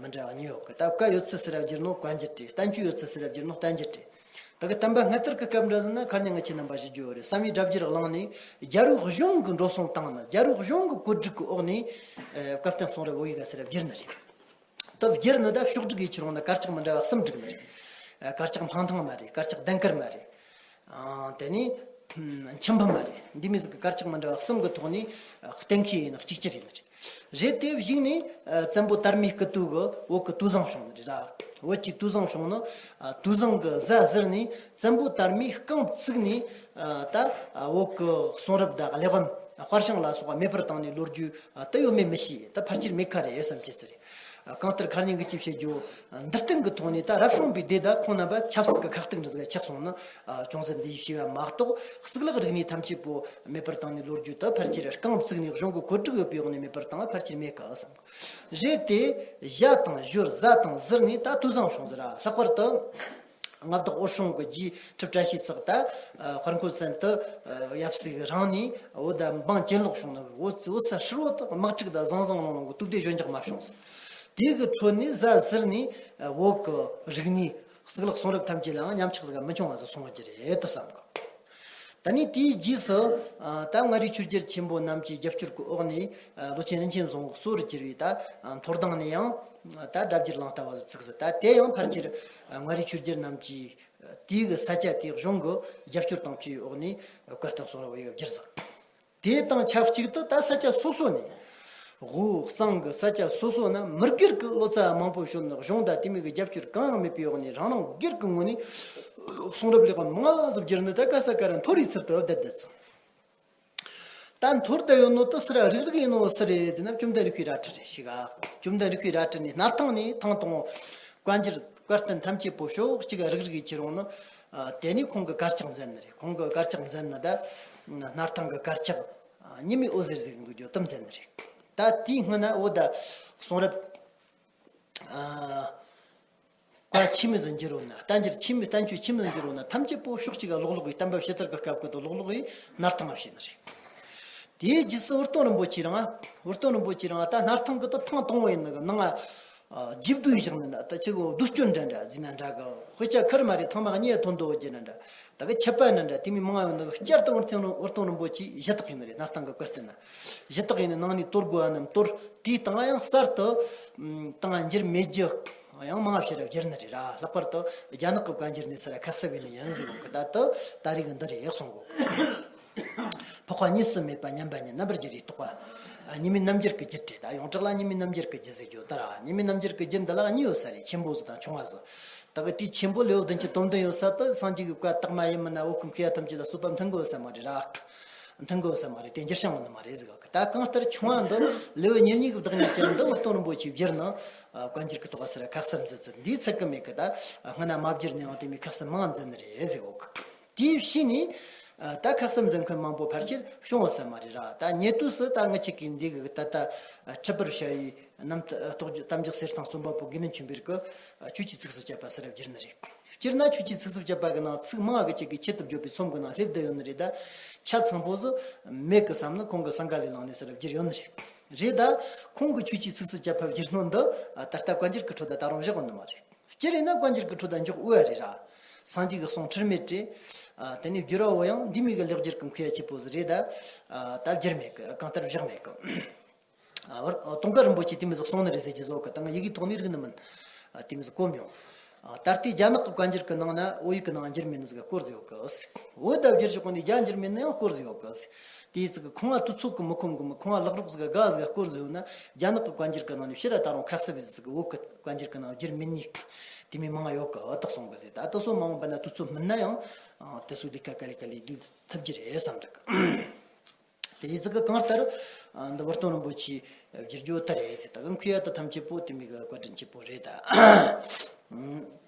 མི་འདྲ་བ་གཉིས་ཡོད་གི། ད་བཀའ་ཡོད་ཚད་ཟུར་བསྒྱུར་ནོ་བཀའ་འགྱུར་རེད། བསྟན་བཅོས་ཡོད་ཚད་ཟུར་བསྒྱུར་ནོ་བསྟན་འགྱུར་རེད། ད་གི་བསྟན་པ་སྔ་དར་གི་སྐབས་འདྲ་ཟིག་ན་ཁ་ཉིན་ང་ཁྱེད་རྣམ་པ་ཞུ་རྒྱུ་ཡོད་རེད། བསམ་ཡས་སྒྲ་བསྒྱུར་གླེང་ནས་རྒྱལ་པོའི་གཞུང་གི་འགྲོ་སོང་བཏང་ནི། རྒྱལ་པོའི་གཞུང་གི་བཀོད་སྒྲིག་གི་འོག་ནས་ཨ། བཀའ་བསྟན་གསུང་རབ་བོད་ཡིག་ག་ཟུར་བསྒྱུར་ནི་རེད། ད་བསྒྱུར་ནི་ད་ཕྱོགས་བསྒྲིགས་ཡེད་ཆི་རུང་ན་དཀར་ཆག་མི་འདྲ་བ་གསུམ་བསྒྲིགས་ནི་རེད། ཨ། དཀར་ཆག་འཕང་ཐང་མ་རེད། དཀར་ཆག་གདན་དཀར་མ་རེད། ཨ། དེ་ནས་མཆིམས་ཕུ་མ་རེད། འདི་མོ་ཟིག་གི་དཀར་ཆག་མི་འདྲ་བ་གསུམ་གི་ཐོག་ནས་ཨ། གཏན་འཁེལ་ཡས་ནི་གཅིག་གྱུར་ཡིན་ནི་རེད། རེད་དེ་གཞུག་ནས་ཨ། བཙན་པོ་དར་མའི་སྐུ་དུས་གི་བོད་གི་དུས་བཟང་བྱུང་ནི་རེད་ར། བོད་ཀྱི་དུས་བཟང་བྱུང་ནི། ཨ། དུས་བཟང་གི་གཟའ་ཟུར་ནས་བཙན་པོ་དར་མས་རྐང་བཙུགས་ནས་ཨ། ད་ཨ། བོད་གི་གསུང་རབ་དང་གླེགས་བམ་དཔར་བྱང་ལ་སོགས་པ་མེད་པར་བཏང་ནས་ལོ་རྒྱུས་ཨ། ད་ཡོད་མེད་མི་ཤེས། ད་ཕལ་ཆེར་མེད་ཁ་རེད་བསམ་གྱི་ཚུལ་རེད། ཨ། གང་ལྟར་ཁ་ཉིན་གྱི་ཅིག་བཤད་རྒྱུ། འདི་སྟེང་གི་ཐོག་ནས་ད་རབ་བྱུང་པའི་སྡེ་དང་ཁོང་རྣམ་པ་ཆབ་སྲིད་ཀྱི་ཁ་གཏད་འདྲ་ཟིག་ཆགས་སོང་ན། ཨ། ཅུང་ཟད་འདི་ཡི་བྱས་པ་མ་གཏོགས། གཙུག་ལག་རིག་གནས་ཐམས་ཅད་པོ་མེད་པར་བཏང་ནས་ལོ་རྒྱུས་ད་ཕལ་ཆེར་རྐང་བཙུགས་ནས་གཞུང་གི་བཀོད་སྒྲིག་ཡོད་པའི་འོག་ནས་མེད་པར་བཏང་བ་ཕལ་ཆེར་མེད་ཀི་བསམ་གི། རེད་དེ་གཞའ་དང་ཞོར་གཟའ་དང་ཟུར་ནས་ད་དུས་བཟང་བྱུང་ཟེར་ར། ལྷག་པར་དུ། མངའ་བདག་འོད་སྲུང་གི་རྗེས་ཁྲི་བཀྲ་ཤིས་ཚག་ད་དཔལ་འཁོར་བཙན་དུ་ཡབ་སྲས་རང་ནས་འོ་ད་འབངས་གྱེན་ལོག་བྱུང་ནས་འོ་འོ་ས་ཧྲིལ་བོ་དག་དམག་འཁྲུག་དང་ཟང་ཟིང་ལང་ལང་གི་དུག་སྡེ་གཞོན་འཇགས་མ་བྱུང་ཟེར། དེ་གི་ཁྲོད་ནས་གཟའ་ཟུར་ནས་བོད་ཀྱི་རིག་གནས་གཙུག་ལག་གསུང་རབ་ཐམས་ཅད་ལའང་ཉམས་ཆག་ཟིག་མི་འབྱུང་བ་ཟིག་སོང་རྒྱུ་རེད་དུ་བསམ་གི། ད་ནི་དེའི་རྗེས་སུ་ད་མངའ་རིས་ཆོས་རྒྱལ་ཆེན་པོ་རྣམས་ཀྱི་རྒྱབ་སྐྱོར་གྱི་འོག་ནས་ལོ་ཆེན་རིན་ཆེན་བཟང་གི་གཙོ་བོར་གྱུར་བའི་ད་མཐོ་སྒང་ནས་ཡང་ད་སྒྲ་བསྒྱུར་གླེང་ལྟ་བ་ཟིག་བཙུགས་ཟིག། ད་དེ་ཡང་ཕལ་ཆེར་མངའ་རིས་ཆོས་རྒྱལ་རྣམས་ཀྱིས་དེའི་གི་ས་ཆ་དེའི་གཞུང་གི་རྒྱབ་སྐྱོར་དང་བཅས་འོག་ནས་བཀའ་བསྟན་གསུང་རབ་ཡོད་བསྒྱུར་ཟིག། དེ་དང་ཆབས་ཅིག་ཏུ་ད་ས་ཆ་སོ་སོ་ནས། དབུས་གཙང་གི་ས་ཆ་སོ་སོ་ན་མི་སྒེར་གྱི་ལོ་ཙཱ་བ་མང་པོ་བྱོན་ནས་གཞུང་དང་དེ་མིན་གྱི་རྒྱབ་སྐྱོར་གང་ཡང་མེད་པའི་འོག་ནས་རང་རང་སྒེར་གྱི་ངོས་ནས་གསུང་རབ་ལེགས་པ་མང་ཟིག་བསྒྱུར་ནས་ད་ག་ས་ག་ར་མཐོ་རིས་ཚུལ་དུ་བསྡད་བསྡད་ཙང་། ད་མཐོར་བསྡད་ཡོད་ནོ་དུ་སི་ར་རིག་རིག་ཡིན་ནོ་སི་རེད་ཟེར་ན་བཅོམ་ལྡན་རིག་པའི་རལ་གྲི་རེད་ཤི་ག། བཅོམ་ལྡན་རིག་པའི་རལ་གྲི་ནས་སྣར་ཐང་ནས་ཐང་དང་བཀའ་འགྱུར་བཀའ་བསྟན་ཐམས་ཅད་པོ་ཕྱོགས་གཅིག་རིག་རིག་ཡིན་ཁྱེར་འོང་ནོ། དེ་ནས་ཁོང་གི་དཀར་ཆག་མཛད་ནི་རེད། ཁོང་གི་དཀར་ཆག་མཛད་ནི་ད་སྣར་ཐང་གི་དཀར་ཆག་ཉི་མའི་འོད་ཟེར་ཟེར་གི་འདུག་རྒྱུ་དུ་མཛད་ནི་རེད། ད་དེའི་སྔོན་ན་འོ་ད་གསུང་རབ་བཀའ་ཆི་མོ་ཟིག་འགྱུར་རོ་ན། བསྟན་འགྱུར་ཆི་མོ་བསྟན་བཅོས་ཆི་མོ་ཟིག་འགྱུར་རོ་ན་ཐམས་ཅད་པོ་ཕྱོགས་གཅིག་ག་ལོག་ལོག་གི་བསྟན་པ་ཕྱི་དར་གི་སྐབས་ཀྱི་དུ་ལོག་ལོག་གི་སྣར་ཐང་ང་བྱས་ནི་རེད། དེའི་རྗེས་སུ་འུར་སྟོང་རིན་པོ་ཆེ་རང་འུར་སྟོང་རིན་པོ་ཆེ་རང་ད་སྣར་ཐང་གི་དུ་ཐང་དང་བོ་ཡིན་ནི་གི་ནང་ང་རྗེ་བསྡུས་བཞག་ནི་ན་ད་ཅི་གོ་བསྡུས་སྐྱོན་འདྲ་འདྲ་ཟིན་ན་འདྲ་གི་དཔེ་ཆ་ཁར་མ་རེད་ཐང་མ་གཉིས་ཐོན་དོ་རྒྱུ་ན་འདྲ། ད་གི་ཆད་པ་ན་འདྲ་དེ་མི་མང་ཡོང་ནི་བསྐྱར་དུ་འུར་ཐེངས་རུང་འུར་སྟོང་རིན་པོ་ཆེ་གཞི་བདག་ཡིན་ནི་རེད། སྣར་ཐང་གི་བཀའ་བསྟན་ན་གཞི་བདག་ཡིན་ནི་ནང་ནས་དོར་དགོས་པ་རྣམས་དོར། དེའི་སྟེང་ཡང་གསར་དུ་ཏང་འགྱུར་མེད་རྒྱུ་ཡང་མང་ཞེ་ར་བསྒྱུར་ནི་རེད་ར། ལྷག་པར་དུ་རྒྱ་ནག་གི་བཀའ་འགྱུར་ནས་ས་ར་ཁ་གསབ་ཡིན་ནི་ཡིན་ཟིག་གི་ད་དུ་ད་རེས་གི་འདི་རེད་གསུང་གོ། འཕགས་པ་གཉིས་སུ་མེད་པ་མཉམ་པ་ཉིད་རྣམ་པར་རྒྱལ་བའི་རྟོགས་པ། ཉི་མའི་རྣམ་འགྱུར་གྱི་རྒྱུད་རེད། ད་ཡོངས་གྲགས་ལ་ཉི་མའི་རྣམ་འགྱུར་གྱི་རྒྱུད་ཟེར་རྒྱུ་ད་ར་ཉི་མའི་རྣམ་འགྱུར་གྱི་རྒྱུད་འདི་ལ་གཉིས་ཡོད་ས་རེད། ཆེན་པོ་ཟིག་དང་ཆུང་བ་ཟིག། ད་གི་དེའི་ཆེན་པོ་ལེའུ་བདུན་ཅུ་དོན་བདུན་ཡོད་ས་དུ་སངས་རྒྱས་ཀྱི་བཀའ་དག་མ་ཡིན་མིན་ན་བོད་ཀྱི་མཁས་པ་ཐམས་ཅད་ལ་རྩོད་པ་མཐུན་དགོས་ས་མ་རེད་ར། མཐུན་དགོས་ས་མ་རེད། དེ་འགྱུར་བྱང་ཡོང་ནི་མ་རེད་ཟེར་གི། ད་གང་ལྟར་ཆུང་བ་འདི་ལེའུ་ཉེར་གཉིས་ཀྱི་བདག་ཉིད་ཅན་འདི་འུར་སྟོང་རིན་པོ་ཆེས་བསྒྱུར་ནི་བཀའ་འགྱུར་གྱི་ཐོག་ས་ར་ཁ་གསབ་མཛད་ཚུལ་འདིའི་ཚིག་གི་མེད་གི། ད་སྔ་ན་མ་བསྒྱུར་ནས་ཡང་དེ་མོའི་ཁ་གསབ་མང་མཛད་ནི་རེད་ཟེར་གི། དེའི་ཕྱི་ནས་ད་ཁ་གསབ་མཛད་མཁན་མང་པོ་ཕལ་ཆེར་བྱུང་བ་ས་མ་རེད་ར། ད་ཉེ་དུས་སུ་ད་ངི་ཆེ་གི་འདི་གི་ད་ལྟ་ཁྲི་པར་ཞ་ཡི་རྣམ་རྟོག་གཏམ་རྒྱུད་གསེར་ཐང་རྩོམ་པ་པོ་དགེ་འདུན་ཆོས་འཕེལ་གི་ཆོས་ཀྱི་ཚིགས་སུ་བཅད་པ་ས་ར་བསྒྱུར་ནི་རེད། སྤྱིར་ན་ཆོས་ཀྱི་ཚིགས་སུ་བཅད་པ་གི་ནང་ཚིག་མང་བ་གི་ཅིག་གི་ཆེད་དུ་བརྗོད་པའི་ཚོམས་གི་ནང་སླེབས་བསྡད་ཡོད་ནི་རེད། ད་ཆ་ཚང་པོ་ཟིག་མེད་གི་བསམ་ནི་ཁོང་གི་སང་ག་ལས་ལངས་ནས་ས་ར་བསྒྱུར་ཡོད་ནི་རེད། རེད། ད་ཁོང་གི་ཆོས་ཀྱི་ཚིགས་སུ་བཅད་པ་བསྒྱུར་སྣོན་འདི་ད་ལྟ་བཀའ་འགྱུར་གི་ཁྲོད་ད་ད་རུང་བཞག་ཡོད་ནི་མ་རེད། སྤྱིར་ཡིན་ན་བཀའ་འགྱུར་གི་ཁྲོད་ད་འཇོག་འོས་པ་རེད་ར། སངས་རྒྱས་ཀྱི་གསུང་ཁྲིར་མེད་བྲིས། དེ་ནས་བསྒྱུར་བ་བོ་ཡང་འདི་མིན་གི་ལེགས་སྒྱུར་གི་མཁས་པ་ཆེ་པོ་ཟིག་རེད། ད་ད་བསྒྱུར་མེད་གི། གང་ལྟར་བཞག་མེད་གི། ཨ་བར་ཨ་དུང་དཀར་རིན་པོ་ཆེས་དེ་མི་ཟིག་གསུངས་ནི་རེད་ཟེར་གྱི་བཟོ་གི། ད་ང་ཡི་གེའི་ཐོག་ནས་རིག་ནི་མིན། ཨ་དེ་མི་ཟིག་གོ་མྱོང་། ཨ་ད་ལྟའི་རྒྱ་ནག་གི་བཀའ་འགྱུར་གི་ནང་ན་བོད་ཡིག་གི་ནང་འགྱུར་མེད་ནི་ཟིག་སྐོར་ཟིག་ཡོད་གི། བོད་ད་བསྒྱུར་ཆོག་གི་ནི་རྒྱ་འགྱུར་མེད་ནི་ཡང་སྐོར་ཟིག་ཡོད་གི། དེའི་ཚིག་གི་ཁོང་ང་དུས་ཚོད་གི་མི་ཁོམ་གི་མི་ཁོང་ང་ལག་རོགས་ཟིག་དགའ་ཟིག་སྐོར་ཟིག་ཡོད་ན། རྒྱ་ནག་གི་བཀའ་འགྱུར་གི་ནང་ནས་ཕྱིར་ར་ད་རུང་ཁ་གསབ་ཡིན་ཟིག་གི། བོད་གི་བཀའ་འགྱུར་གི་ནང་འགྱུར་མེད་ནི་དེ་མི་མང་ང་ཡོད་གི། ཨ་ད་གསུང་གི་ཟེར། ད་ད་སོ་མ་འོངས་པ་ན་དུས་ཚོད་མིན་ན་ཡང་ཨ་དེ་སོ་ལས་ཀ་ག་ལེ་ག་ལེ་ལས་ཐུབ་རྒྱུ་རེད་བསམ་འདུག། དེ་ཡི་ཚིག་གི་གང་ལྟར་ཨ་འདི་འུར་སྟོང་རིན་པོ་ཆེས་བསྒྱུར་རྒྱུ་ད་རེད་ཟེར། ད་གི་མཁས་པ་ད་ཐམས་ཅད་པོ་དེ་མི་གི་བཀའ་དྲིན་ཆེ་པོ་རེད་ད།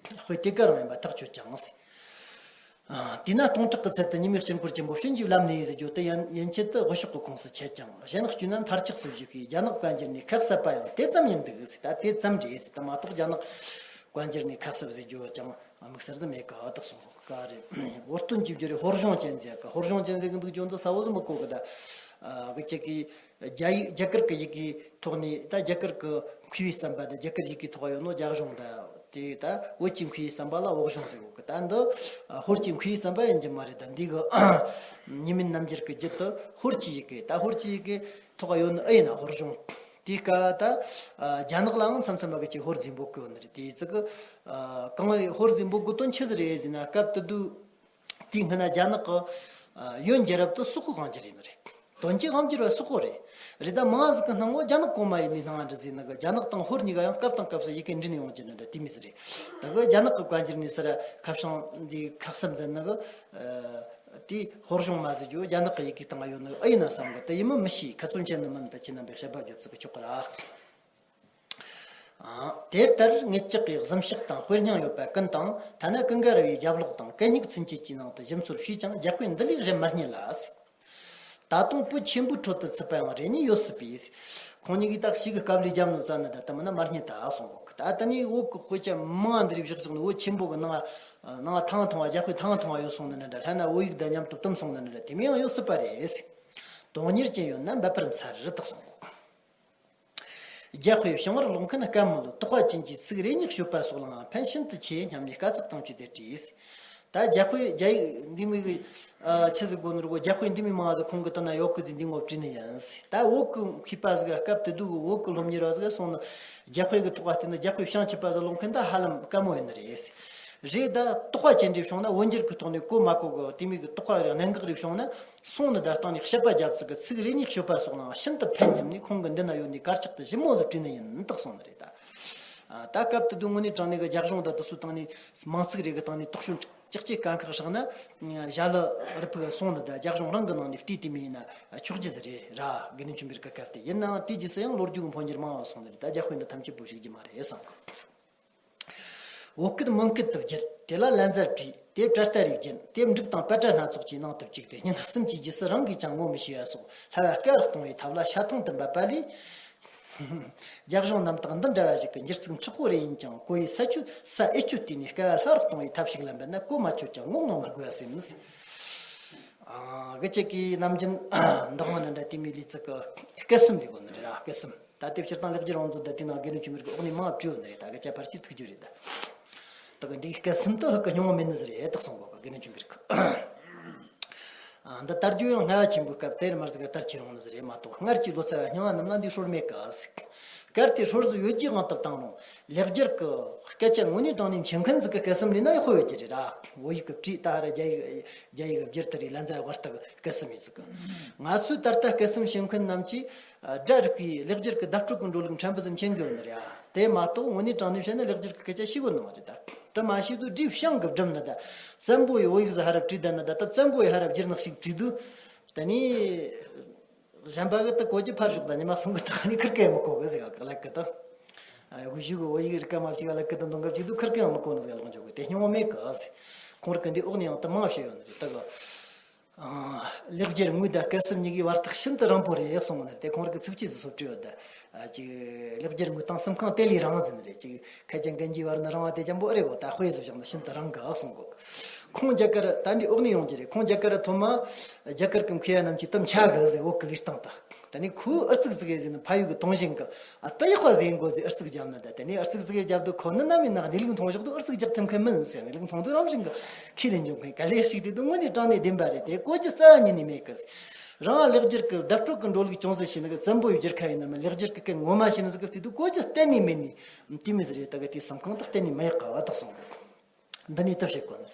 དཔེ་དེ་ག་རང་ཡིན་པ་ཐག་ཆོད་ཀྱང་ཟེར། ཨ་དེས་ན་སྟོང་ཕྲག་གི་ཚད་དུ་ཉི་མའི་དཀྱིལ་འཁོར་ཆེན་པོ་བྱིན་གྱིས་བརླབས་ནས་ཟེར་རྒྱུ་དེ་ཡན་ཡན་ཆད་དུ་དབུ་ཕྱོགས་ཀྱི་ཁོངས་སུ་ཆད་ཀྱང་གཞན་སྤྱོད་རྣམས་མཐར་ཆགས་སུ་བཞུགས་ཤིང་རྒྱ་ནག་བཀའ་འགྱུར་ནས་ཁ་གསབ་པ་ཡང་དེ་ཙམ་ཡིན་འདུག་ཟེར། ད་དེ་ཙམ་རེད་ཟེར། ད་མ་གཏོགས་རྒྱ་ནག་བཀའ་འགྱུར་ནས་ཁ་གསབ་ཟེར་རྒྱུ་ཀྱང་དམིགས་བསལ་ཟིག་མེད་གི། ཨ་ད་གསུང་གི་རེད། ཧོར་སྟོན་གྱི་བརྗོད་རེད། ཧོར་གཞུང་ཅན་ཟེར་གི། ཧོར་གཞུང་ཅན་ཟེར་གི་འདུག་རྒྱུ་འདི་ས་བོ་ཟིག་མི་གོ་གི། ད་ཨ་གི་ཅིག་གི་རྒྱ་ཡིག་རྒྱ་གར་གི་ཡི་གེའི་ཐོག་ནས། ད་རྒྱ་གར་གི་མཁས་པའི་བསམ་པ་དང་རྒྱ་གར་ཡི་གེའི་ཐོག་ཡོད་ནོ་རྒྱ་གཞུང་དང་། དེ་ད་བོད་ཀྱི་མཁས་པའི་བསམ་པ་ལ་བོད་གཞུང་ཟེར་གོ་གི། ད་འདི་ཧོར་གྱི་མཁས་པའི་བསམ་པ་ཡིན་གྱི་མ་རེད། ད་འདི་གི་ཉི་མའི་རྣམ་འགྱུར་གི་རྒྱུད་དུ་ཧོར་གྱི་ཡི་གེ། ད་ཧོར་གྱི་ཡི་གེ་ཐོག་ཡོད་ནོ་ཨེ་ཡིན་ན་ཧོར་གཞུང་། དེའི་སྐབས་ད་རྒྱ་ནག་ལའང་མཚམས་མཚམས་མ་གི་ཅིག་ཧོར་ཟེར་འབོད་གི་ཡོད་ནི་རེད། དེ་ཙི་གི་གང་རེད། ཧོར་ཟེར་འབོད་དགོས་དོན་ཆི་ཟིག་རེད་ཟེར་ན། སྐབས་དེ་དུས་དེའི་སྔོན་ན་རྒྱ་ནག་གི་ཡོན་རྒྱལ་རབས་དུ་སོག་པོ་གང་གི་རེད་ནི་རེད། དོན་གྱི་དབང་སྒྱུར་བ་སོག་པོ་རེད། རེད། ད་མང་ཟིག་གི་སྣང་ངོ་རྒྱ་ནག་གོང་མ་ཡིན་ནི་སྣང་ང་འདྲ་ཟིག་ནི་གི། རྒྱ་ནག་དང་ཧོར་གཉིས་ཀ་ཡང་སྐབས་དང་སྐབས་སུ་ཡི་གེ་འདྲེས་ནས་ཡོང་རྒྱུ་ནི་འདྲ་དེ་མོ་ཟིག་རེད། ད་གི་རྒྱ་ནག་གི་བཀའ་འགྱུར་ནས་ས་ར་ཁ་བྱང་འདི་ཁ་གསབ་མཛད་ནི་གི། དེ་ཧོར་གཞུང་མ་ཟེར་རྒྱུ་རྒྱ་ནག་གི་ཡི་གེ་སྟེང་ཡོད་ནི་ཨེ་ཡིན་ན་བསམ་གི། དེ་ཡིན་མིན་མི་ཤེས། ཁ་ཚོན་ཅན་ནི་མིན། ད་ཁྱེད་རྣམ་པས་དཔྱད་པ་རྒྱོབ་ཙི་གི་ཆོག་གི་ར། ཨ་དེ་ལྟར་ངེད་ཅག་གིས་གཟིམ་ཤག་དང་དཔེ་རྙིང་ཡོད་པ་ཀུན་དང་ཐ་ན་ཀུན་དགའ་ར་བའི་རྒྱབ་ལོགས་དང་གད་སྙིགས་ཚུན་ཆད་ཀྱི་ནང་དུ་ཞིབ་འཚོལ་བྱས་ཀྱང་རྒྱག་དཔེ་འདི་ལས་གཞན་མ་རྙེད་ལ་ཟེར། ད་དུང་པོད་ཆེན་པོའི་ཁྲོད་དུ་ཚུད་པ་ཡང་རེ་གཉིས་ཡོད་སྲིད་པས། ཁོང་གཉིས་ཀྱིས་ད་ཞིག་གི་སྐབས་ལས་རྒྱབ་ནོ་རྩ་ནི་ད་ལྟ་མིན་ན་མ་རྙེད་ད་གསུང་གོ་གི། ད་ད་ནི་བོད་གི་དཔེ་ཆ་མང་ང་འདི་རིགས་བཞག་བཞག་ནས། བོད་ཆེན་པོ་གི་ནང་ནང་ཐང་ཐུང་བ། རྒྱ་དཔེ་ཐང་ཐུང་བ་ཡོད་སོང་ནི་འདྲ། ཐ་ན་བོད་ཡིག་དང་མཉམ་དུ་བསྡོམས་སོང་ནི་འདྲ། དེ་མིན་ཡང་ཡོད་སྲིད་པ་རེད། དོན་གཉེར་ཅན་ཡོད་ན་འབད་པར་འཚལ་རེད་བཏགས་སོང་གོ། རྒྱ་དཔེ་བྱུང་བར་ཀློག་མཁན་སྐལ་མོ་ལོ། དོགས་པ་ཅན་གྱི་ཚིག་རེ་གཉིས་སྤྱོད་པ་སོགས་ལའང་ཕན་ཤིན་ཏུ་ཆེ་སྙམ་ནས་དཀའ་ཚེགས་གཏོང་རྒྱུ་དེ་བྲིས། ད་རྒྱ་དཔེ་རྒྱ་ཡིག་འདི་མོ་གི་ཨ་ཆི་ཟིག་གོ་ནོར་གོ། རྒྱ་དཔེ་འདི་མོ་མང་ཟིག་ཁོང་གི་དེ་ན་ཡོད་གི་ཟིག་འདི་ངོ་བྲིས་ནི་ཡིན། ད་བོད་གི་མཁས་པ་ཟིག་ག་སྐབས་དེ་དུས་བོད་གི་སློབ་གཉེར་བ་ཟིག་ག་སོང་ན། རྒྱ་དཔེ་གི་ཐོག་ག་བལྟས་ན་རྒྱ་དཔེ་བྱང་ཆུབ་པ་ཟིག་ཀློག་མཁན་ད་ཧ་ལམ་དཀའ་མོ་ཡིན་ནི་རེད། རེད། ད་དོགས་པ་ཅན་འདྲ་བྱུང་ན་བོད་འགྱུར་གི་ཐོག་ནས་གོ་མ་གོ་གི་དེ་མོ་གི་དོགས་པ་རེ་གནད་འགག་རེ་བྱུང་ན། སོང་ནི་ད་བཏང་ནས་བཤད་པ་རྒྱབ་ཚིག་གི་ཚིག་རེ་གཉིས་སྤྱོད་པ་སོགས་ལའང་ཤིན་ཏུ་ཕན་སྙམ་ནས། ཁོང་གི་འདི་ན་ཡོད་ནི་དཀར་ཆག་དེ་ཞིབ་མོ་ཟིག་བྲིས་ནི་ཡིན་བཏགས་སོང་ནི་རེད་ད། ཨ། ད་སྐབས་དེ་དུས་དངོས་གནས་དྲང་གནས་གི་རྒྱ་གཞུང་དང་དེ་ཚོའི་སྟེང་ནས་མིང་ཚིག་རེ་གི་སྟེང་ནས་དོགས་ཞིབ་ཅིག་ཅིག་དཀའ་ཁག་བཞག་ན། ཞྭ་ལུ་རུ་ཕུག་ག་སོང་ནི་ད་རྒྱ་གཞུང་རང་གི་ནང་ནས་བལྟས་བལྟས་མིན་ཡིན་ན་ཆོག་རྒྱུ་ཟིག་རེད་ར། དགེ་འདུན་ཆོས་འཕེལ་གི་སྐབས་དེ་ཡིན་ནའང་དེའི་རྗེས་སུ་ཡང་ལོ་རྒྱུས་གི་འཕོ་འགྱུར་མང་བ་སོང་ནི་རེད། ད་རྒྱ་དཔེ་འདི་ཐམས་ཅད་པོ་ཞིག་རྒྱུ་མ་རེད་བསམ་གི། བོད་སྐད་མོན་སྐད་དུ་བསྒྱུར། དེ་ལ་ལན་ཚྭ་བྲིས། དེ་པྲ་ཏ་རེ་བརྒྱན། དེ་འབྲུག་དང་པ་ཏྲ་སྣ་ཚོགས་ཀྱི་ནང་དུ་བཅུག་སྟེ་ཉིན་གསུམ་གྱི་རྗེས་སུ་རང་གིས་ཀྱང་ངོ་མི་ཤེས་པ་སོགས་བསླབ་པ་བསྐལ་བར་གཏོང་བའི་ཐབས་ལ་ཤ་ཐང་དུ་འབབ་པ་ལས། རྒྱ་གཞུང་རྣམ་དག་འདི་འདྲ་བ་ཞིག་གི་འགྱུར་ཚིག་མཁྲེགས་པོ་རེ་ཡིན་ཀྱང་གོ་ཡི་ས་ཆོད་ས་ཨེ་ཆོད་དུས་ནས་བསྐལ་བ་བསླབ་པར་གཏོང་བའི་ཐབས་ཤིག་ལ་འབད་ན་གོ་མ་ཆོད་ཀྱང་ངོ་གནོང་མི་དགོས་པ་སེམས། ཨ། གི་ཅིག་གི་ནམ་རྒྱུན་འདི་ཧོ་ནི་འདྲ་དེ་མོ་ལས་ཚིག་གི་སྐད་གསུམ་ལས་གོ་ནི་རེད་ར། སྐད་གསུམ། ད་དེ་སྤྱིར་བཏང་ལེགས་སྦྱར་དབང་མཛོད་དང་དེ་ནང་དགེ་འདུན་ཆོས་འཕེལ་གི་འོག་ནས་མང་བྲིས་ཡོད་ནི་རེད། ད་གི་ཅ་ཕར་ཅིག་ཐུག་རྒྱུ་རེད་ད། ད་གི་འདི་སྐད་གསུམ་དུ་ཧ་གི་སྙིང་བོ་མེད་ནི་ཟིག་རེད་བཏགས་སོང་གོ་གི། དགེ་འདུན་ཆོས་འཕེལ་གི། ཨ། འདི་དར་རྒྱུ་ཡང་སྔ་བ་ཆེན་པོའི་སྐབས་དེར་མར་ཟིག་ག་དར་ཁྱེར་ཡོང་ནི་ཟིག་རེད་མ་གཏོགས། སྔར་གྱི་ལོ་ཙཱ་བ་རྙིང་བ་རྣམས་ལ་འདི་སྲོལ་མེད་གི། གལ་ཏེ་སྲོལ་ཟིག་ཡོད་རྒྱུའི་དབང་དུ་བཏང་རུང་། ལེགས་སྦྱར་གི་སྐད་ཆ་དངོས་གནས་དྲང་གནས་འཆད་མཁན་ཟིག་གི་སྐད་གསུམ་ལས་ན་ཡག་པོ་ཡོད་རྒྱུ་རེད་ར། བོད་ཡིག་གི་བྲིས་ད་ཧ་ར་རྒྱ་ཡིག་རྒྱ་ཡིག་བསྒྱུར་དེ་རེད། ལན་ཚྭ་བར་ཐག་སྐད་གསུམ་ཡིན་ཟིག་གི། ང་ཚོས་ད་ལྟ་སྐད་གསུམ་བྱེད་མཁན་རྣམས་ཀྱིས། ཨ། སྒྲ་རིག་པའི་ལེགས་སྦྱར་གྱི་བརྡ་སྤྲོད་ཀྱི་འགྲོ་ལུགས་ཕྲན་བུ་ཙམ་མཁྱེན་གི་ཡོད་ནི་རེད། ཨ། དེ་མ་གཏོགས་དངོས་གནས་དྲང་གནས་བཤད་ན་ལེགས་སྦྱར་གྱི་སྐད་ཆ་ཤེས་གོ་ནི་མ་རེད་ད། དེ་མ་ཤེས་དུས་བྲིས་བྱང་གི་སྒྲུབ་ནི་ད། བཙན་པོ་ཡི་བོད་ཡིག་ཟིག་ཧ་ར་བྲིས་ད་ནི་ད། ད་བཙན་པོ་ཡི་ཧ་ར་བསྒྱུར་ནག་ཞིག་བྲིས་དུས། དེ་ནས་གཞན་པ་གི་ད་གོ་རྒྱུ་ཕར་ཞོག་ད་ཉི་མ་སོང་གི་ད་ནི་ཁིར་ཀ་ཡང་མི་གོ་གི་ཟེར་ག་ལབ་གི་ད། ཨ། དབུས་གཞུག་གི་བོད་ཡིག་རིག་ག་མ་བྱས་ག་ལབ་གི་ད་འདོན་ག་བྱེད་དུས་ཁིར་ཀ་ཡང་མི་གོ་ནི་ཟེར་ག་ལོག་འཇོག་གི། དེ་སྙིང་བོ་མེད་གི་ཟེར། ཁོང་རིག་གི་འདི་འོག་ནས་ཡང་དུ་མང་བ་བཤད་ཡོད་ནི་རེད་ད་གི། ཨ། ལེགས་སྦྱར་དངོས་དང་སྐད་གསུམ་གཉིས་ཀྱི་བར་ཐག་ཤིན་ཏུ་རིང་པོ་རེད་གསུངས་ནས། དེ་ཁོང་རིག་གི་ཚིགས་བཅད་ཟིག་སོགས་བྲིས་ཡོད་ད། ཨ། ཅིག་ལེགས་སྦྱར་དངོས་དང་གསུམ་ཁང་དེ་ལས་རིང་ཟེར་ནི་རེད། ཅིག་ཁ་ཅན་གན་གྱི་བར་ན་རིང་བ་དེ་ཅན་པོ་ཨེ་རེད་གོ། ད་དཔེ་ཟིག་བཞག་ན་ཤིན་ཏུ་རིང་གི་གསུང་གོ། ཁོང་རྒྱ་གར་ད་འདི་འོག་ནས་ཡོང་རྒྱུ་རེད། ཁོང་རྒྱ་གར་ཐོན་མ་རྒྱ་གར་གི་མཁས་པ་རྣམས་ཀྱིས་དེ་མཆོད་གི་ཟེར། བོད་གི་ལུས་སྟེང་དུ། ད་ནི་ཁོས་ཨུ་ཚུགས་ཟིག་ཟེར་ནི་ཕ་ཡུལ་གི་དུང་ཞེན་གི། ཨ། ད་ཡག་པ་ཟེར་མགོ་ཟིག་ཨུ་ཚུགས་བརྒྱབ་ན་ད། དེ་ནས་ཨུ་ཚུགས་ཟིག་བརྒྱབ་དུས་ཁོ་ནི་ནམ་ཡིན་ན་གནས་ལུགས་མཐོང་ཞོག་དུས་ཨུ་ཚུགས་རྒྱག་ཐུབ་མཁན་མིན་ཟེར། གནས་ལུགས་མཐོང་དུས་རང་བཞིན་གི་ཁས་ལེན་འཇོག་མཁན་ག་ལེ་ཞིག་དེ་དུས་དངོས་གནས་དྲང་གནས་བདེན་པ་རེད། དེ་གོ་རྒྱུ་རྩ་བ་ཉིད་ནས་མེད་གི། རང་ལེགས་སྦྱར་གི་བརྡ་སྤྲོད་གི་འགྲོ་ལུགས་ཅུང་ཟད་ཤེས་ནི་གི། བཙན་པོ་ཡི་བསྒྱུར་ཁ་ཡིན་ན་མིན། ལེགས་སྦྱར་གི་སྐད་ངོ་མ་ཤེས་ནི་ཟིག་གི་དེ་དུས་གོ་རྒྱུ་གཏན་ནས་མེད་ནི་དེ་མོ་ཟིག་རེད། ད་གི་དེ་གསུམ་ཁང་དུ་གཏན་ནས་མི་ཡག་གི་བ་དག་སོང་གི། འདི་ནས་དུ་བྱེད་དགོས་ནི།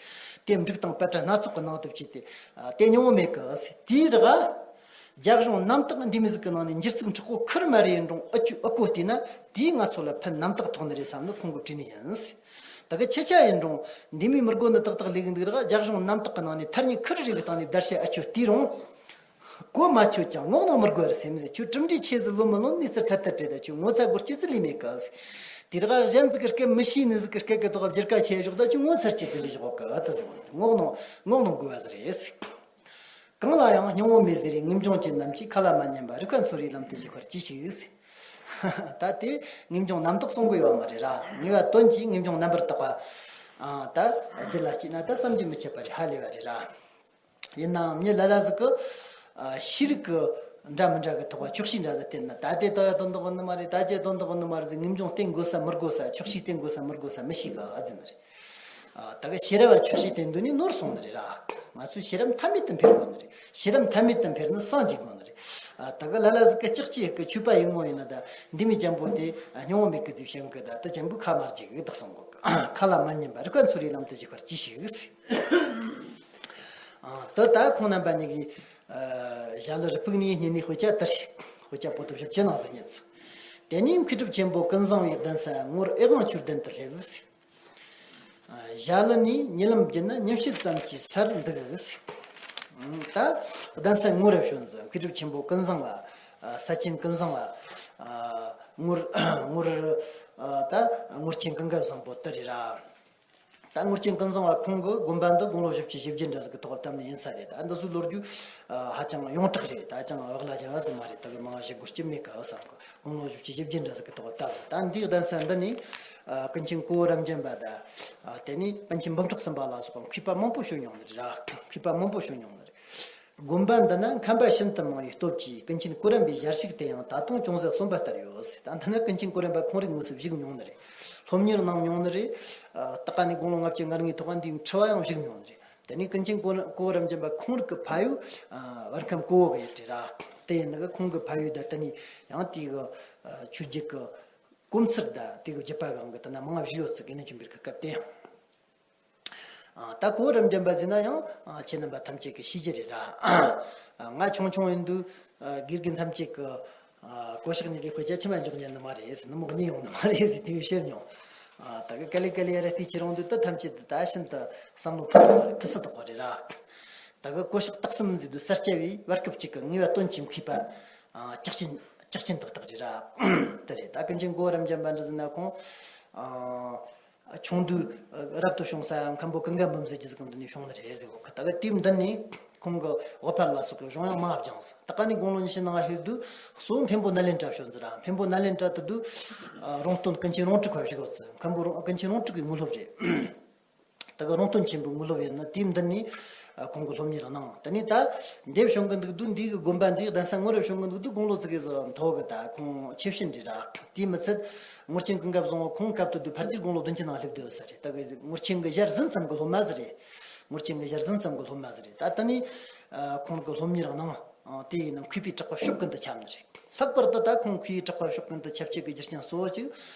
དེ་འབྲུག་དང་པ་ཏྲ་སྣ་ཚོགས་ཀྱི་ནང་དུ་བཅུག་སྟེ། ཨ། དེ་སྙིང་བོ་མེད་གི་ཟེར། དེའི་རིགས་རྒྱ་གཞུང་རྣམ་དག་འདི་མོ་ཟིག་གི་ནང་ནས་འགྱུར་ཚིག་མཁྲེགས་པོ་ཁུར་མ་རེ་ཡིན་རུང་ཨ་ཅུ་ཨ་གོ་བལྟས་ན་དེས་ང་ཚོ་ལ་ཕན་རྣམ་དག་ཐོགས་ནི་རེད་བསམ་ནི་ཁོང་གིས་བྲིས་ནི་ཡིན་ཟེར། ད་གི་ཁྱེད་ཅག་ཡིན་རུང་འདི་མོ་མི་དགོས་ནི་ཏག་ཏག་ལས་གི་འདུག་ར། རྒྱ་གཞུང་རྣམ་དག་གི་ནང་ནས་ཐར་ཉིན་ཁུར་རེ་གི་སྟེང་ནས་བརྡར་ཤ་ཨ་ཅུ་བལྟས་རུང་། གོ་མ་ཆོད་ཀྱང་ངོ་གནོང་མི་དགོས་རེད་སེམས་ཟེར། ཁྱོད་གྲུབ་འབྲས་ཆེ་ཟིག་ལོན་མི་ལོན་གནས་ཚུལ་ཐད་ཐད་རེད། ད་ཁྱོད་ངོ་ཚ་དགོས་སྐྱེ་ཚུལ་ལས་མེད་གི་ཟེར། དེ་རིགས་གཞན་ཟིག་གི་སྐད་མི་ཤེས་ནི་ཟིག་གི་སྐད་གི་ཐོག་བསྒྱུར་ཁ་ཆེ་ཞོག་ད་ཁྱོད་ངོ་ཚ་སྐྱེ་ཚུལ་ལས་ཞོག་གི་ཨ་ད་ཟེར། ངོ་གནོང་ངོ་གནོང་དགོས་པ་ཟིག་རེད་ཟེར། གང་ལ་ཡང་སྙིང་བོ་མེད་ཟེར་རེ། ངེས་འབྱུང་ཅན་རྣམས་ཀྱིས་ཁ་ལ་མ་ཉན་པ་རིགས་པ་འཚོལ་བའི་ལམ་དུ་ཞུགས་པར་གྱིས་ཤིག་ཟེར། ད་དེ་ངེས་འབྱུང་རྣམ་དག་གསུང་གི་ཡོད་མ་རེད་ར། ངེས་པ་དོན་གྱིས་ངེས་འབྱུང་རྣམ་པར་དག་པ། ཨ། ད་རྒྱུད་ལ་སྐྱེས་ན་ད་བསམ་གྱིས་མི་ཁྱབ་པ་རེད། ཧ་ལས་པ་རེད་ར། ཡིན་ནའང་མྱི་ལ་ལ་ཟིག་གིས། ཨ། ཤེས་རིག་གི་འདྲ་མི་འདྲ་གི་ཐོག་ཆོག་ཤེས་འདྲ་ཟིག་བསྟེན་ན། ད་དེ་ལྟ་ཡ་དོན་དག་གི་ནི་མ་རེད། ད་ཅི་དོན་དག་གི་ནི་མ་རེད་ཟེར། ངེས་འབྱུང་བསྟེན་དགོས་ས་མི་དགོས་ས། ཆོག་ཤེས་བསྟེན་དགོས་ས་མི་དགོས་ས་མི་ཤེས་གི་ཨ་ཟེར་ནི་རེད། ཨ། ད་གི་ཤེས་རབ་བ་ཆོག་ཤེས་བསྟེན་དུས་ནི་ནོར་སོང་ནི་རེད་ར། ང་ཚོས་ཤེས་རབ་མཐའ་མེད་དུ་འཕེལ་དགོས་ནི་རེད། ཤེས་རབ་མཐའ་མེད་དུ་འཕེལ་ན་སངས་རྒྱས་དགོས་ནི་རེད། ཨ། ད་གི་ལ་ལ་ཟིག་གིས་ལྕགས་ཀྱི་གི་མཆོད་པ་ཡིན་ངོ་ཡིན་ན་ད་འདི་མོ་ཅན་པོ་དེ་སྙིང་བོ་མེད་གི་ཟེར་བཤད་གི། ད་ད་ཅན་པོ་ཁ་མ་རྒྱག་གི་བཏགས་སོང་གི། ཁ་ལ་མ་ཉན་པ་རིགས་པ་འཚོལ་བའི་ལམ་དུ་ཞུགས་པར་གྱིས་ཤིག་ཟེར། ཨ། དེ་ལྟར་ཁོང་རྣམ་པ་གཉིས་ཀྱིས། ཨ། ཞྭ་ལུ་རུ་ཕུག་ནས་སྙེད་ནས་དཔེ་ཆ་དར་ཞིང་དཔེ་ཆ་པོ་ཏི་བཞི་བཅུ་ནང་ཟིག་རྙེད་ཚུལ། དེ་ནས་མཁས་གྲུབ་ཆེན་པོ་ཀུན་བཟང་བའི་གདན་ས་ངོར་ཨེ་དབང་ཆོས་ལྡན་དུ་སླེབས་ཟིག། ཨ། ཞྭ་ལུ་ནས་ཉེ་ལམ་བརྒྱུད་ན་ཉིན་ཕྱེད་ཙམ་གྱི་སར་འདུག་ཟིག། ད་གདན་ས་ངོར་ར་བྱོན་ཟིག། མཁས་གྲུབ་ཆེན་པོ་ཀུན་བཟང་བ། ཨ། ས་ཆེན་ཀུན་བཟང་བ། ཨ། ངོར་ངོར། ཨ། ད་ངོར་ཆེན་ཀུན་དགའ་བཟང་པོ་དེ་རེད་ར། ད་ངོར་ཆེན་ཀུན་བཟང་བ་ཁོང་གི་དགོན་པ་འདི་དགུང་ལོ་བཞི་བཅུ་ཞེ་བརྒྱད་འདྲ་ཟིག་གི་ཐོག་བཏབ་ནས་ཡིན་ས་རེད། ད་འདི་ཚོའི་ལོ་རྒྱུས་ཧ་ཅང་ཡོངས་གྲགས་རེད། ད་ཅང་བག་ལ་ཞ་བ་ཟིག་མ་རེད། ད་གི་མང་བ་ཞིག་དགོས་ཀྱི་མེད་ག་བསམ་གི། དགུང་ལོ་བཞི་བཅུ་ཞེ་བརྒྱད་འདྲ་ཟིག་གི་ཐོག་བཏབ་རེད། ད་འདིའི་གདན་ས་འདི་ནས་ཀུན་མཁྱེན་གོ་བོ་རབ་འབྱམས་པ་དང་། དེ་ནས་པཎ་ཆེན་འབུམ་ཕྲག་གསུམ་པ་ལ་སོགས་པ་མཁས་པ་མང་པོ་བྱོན་མྱོང་ནི་རེད། མཁས་པ་མང་པོ་བྱོན་མྱོང་ནི་རེད། དགོན་པ་འདི་ན་མཁན་པ་ཤིན་ཏུ་མང་བའི་སྟོབས་ཀྱིས་ཀུན་མཁྱེན་གོ་རམས་པའི་ཞལ་ཞུགས་དེ་ཡང་ད་དུང་ཅུང་ཟད་གསོན་པ་ལྟར་ཡོད་ཟེར། ད་འདི་ན་ཀུན་མཁྱེན་གོ་རམས་པ་ཁོང་རང་དངོས་སུ་བཞུགས་མྱོང་ནི་རེད། སློབ་གཉེར་གནང་མྱོང་ནི་རེད། ད་ལྟ་ནས་དགུང་ལོ་ལྔ་བཅུ་ང་ལྔའི་ཐོག་འདིའི་ཁྲི་པ་ཡང་བཞུགས་མྱོང་ནི་རེད། དེ་ནས་ཀུན་མཁྱེན་གོ་གོ་བོ་རབ་འབྱམས་པ་ཁོང་རང་གི་ཕ་ཡུལ་བར་ཁམས་ཀོ་བོ་གི་ཡུལ་རེད་ར། དེ་ཡིན་ནི་གི་ཁོང་གི་ཕ་ཡུལ་དང་དེ་ནས་ཡང་དེ་གི་ཆོས་བརྒྱུད་ཀྱི་སྐོམ་ཚུལ་དང་དེ་གི་བརྒྱུད་པ་གང་གི་དེ་ན་མང་བ་བཞུགས་ཡོད་ཚུལ་གི་ནས་བྱུང་བའི་སྐབས་དེ་ཡང་། ད་གོ་རིམ་ལྡན་པ་ཟེར་ན་ཡང་ཁྱེད་རྣམ་པ་ཐམས་ཅད་ཀྱིས་ཤེས་ཀྱི་རེད་ར། ང་ཆུང་ཆུང་ཡིན་དུས་དགེ་རྒན་ཐམས་ཅད་ཀྱིས་གོ་ཤག་གཉིས་ཀའི་དཔེ་ཆ་ཁྱིམ་ལ་འཇོག་ཉན་ནི་མ་རེད་ཟེར། ནུབ་མོ་གཉིད་ཡོང་ནི་མ་རེད་ཟེར་དེ་བས་བཤད་མྱོང་། ད་གི་ག་ལེ་ག་ལེ་ར་དེ་ཁྱེད་རང་དུས་ད་ཐམས་ཅད་ད་ཤིན་ཏུ་བསམ་བློ་ཕུ་ཐོགས་པ་རེད། ཕུ་སུ་ཐོགས་པ་རེད་ར། ད་གི་གོ་ཤག་རྟགས་གསུམ་ཟེར་དུས་ས་སྐྱ་བའི་བར་སྐབས་གཅིག་གི་ངེས་པ་དོན་གྱི་མཁས་པ་ཅག་ཆེན་ཅག་ཆེན་ཏག་ཏག་རེད་ར། དེ་རེད། ད་ཀུན་མཁྱེན་གོ་རིམ་ལྡན་པ་འདྲ་ཟེར་ན་ཁོང་ཆུང་དུས་རབ་ཏུ་བྱུང་ས་མཁན་པོ་ཀུན་དགའ་འབུམ་ཟེར་གྱི་ཟིག་གི་མདུན་ནས་བྱུང་ནི་རེད་ཟེར་གོ་གི། ད་གི་དེའི་མདུན་ནས་ཁོང་གི་འོད་འཕར་ལ་སོགས་ཀྱི་གཞུང་ཡང་མང་བ་སྦྱངས་ཟེར། ད་ག་ནས་དགུང་ལོ་ཉི་ཤུ་ནང་ལྷོད་དུས་གཙོ་བོ་མཁན་པོ་ནཱ་ལེནྡྲ་བྱོན་ཟེར་ར། མཁན་པོ་ནཱ་ལེནྡྲ་དུ་དུས་རོང་སྟོན་ཀུན་མཁྱེན་རོང་ཊྲིག་པ་བཞུགས་ཡོད་ཟེར། མཁན་པོ་རོང་ཀུན་མཁྱེན་རོང་ཊྲིག་པའི་དངོས་སློབ་རེད། ད་གི་རོང་སྟོན་ཆེན་པོའི་དངོས་སློབ་ཡིན་ན་དེའི་མདུན་ནས་ཁོང་གི་སློབ་གཉེར་གནང་། དེ་ནས་ད་འདིར་བྱུང་གི་འདུག་དུས་འདི་གི་དགོན་པ་འདིའི་གདན་ས་ངོ་རུ་བྱུང་གི་འདུག་དུས་དགུང་ལོ་ཙི་གེ་ཟིག་མཐོ་གི། ད་ཁོང་ཆེ་བཞིན་རེད་ར། དེས་མི་ཚད་ངོར་ཆེན་ཀུན་དགའ་བཟང་བོ་ཁོང་སྐབས་དུ་དུས་ཕལ་ཆེར་དགུང་ལོ་བདུན་ཅུ་ནང་སླེབས་བསྡད་ཡོད་ས་རེད། ད་གི་ངོར་ཆེན་གི་ཞལ་ཟིན་ཙམ་གི་སློབ་མ་ཟིག་རེད། ངོར་ཆེན་གི་ཞལ་ཟིན་ཙམ་གི་སློབ་མ་ཟིག་རེད། ད་ལྟ་ནས་ཁོང་གི་སློབ་གཉེར་གནང་། དེ་ཡིན་ན་མཁས་པའི་གྲགས་པ་ཕྱོགས་ཀུན་ཏུ་ཁྱབ་ནི་རེད། ལྷག་པར་དུ་ད་ཁོང་མཁས་པའི་གྲགས་པ་ཕྱོགས་ཀུན་ཏུ་ཁྱབ་བྱེད་ཀྱི་རྒྱུ་རྐྱེན་གཙོ་བོ་གཅིག་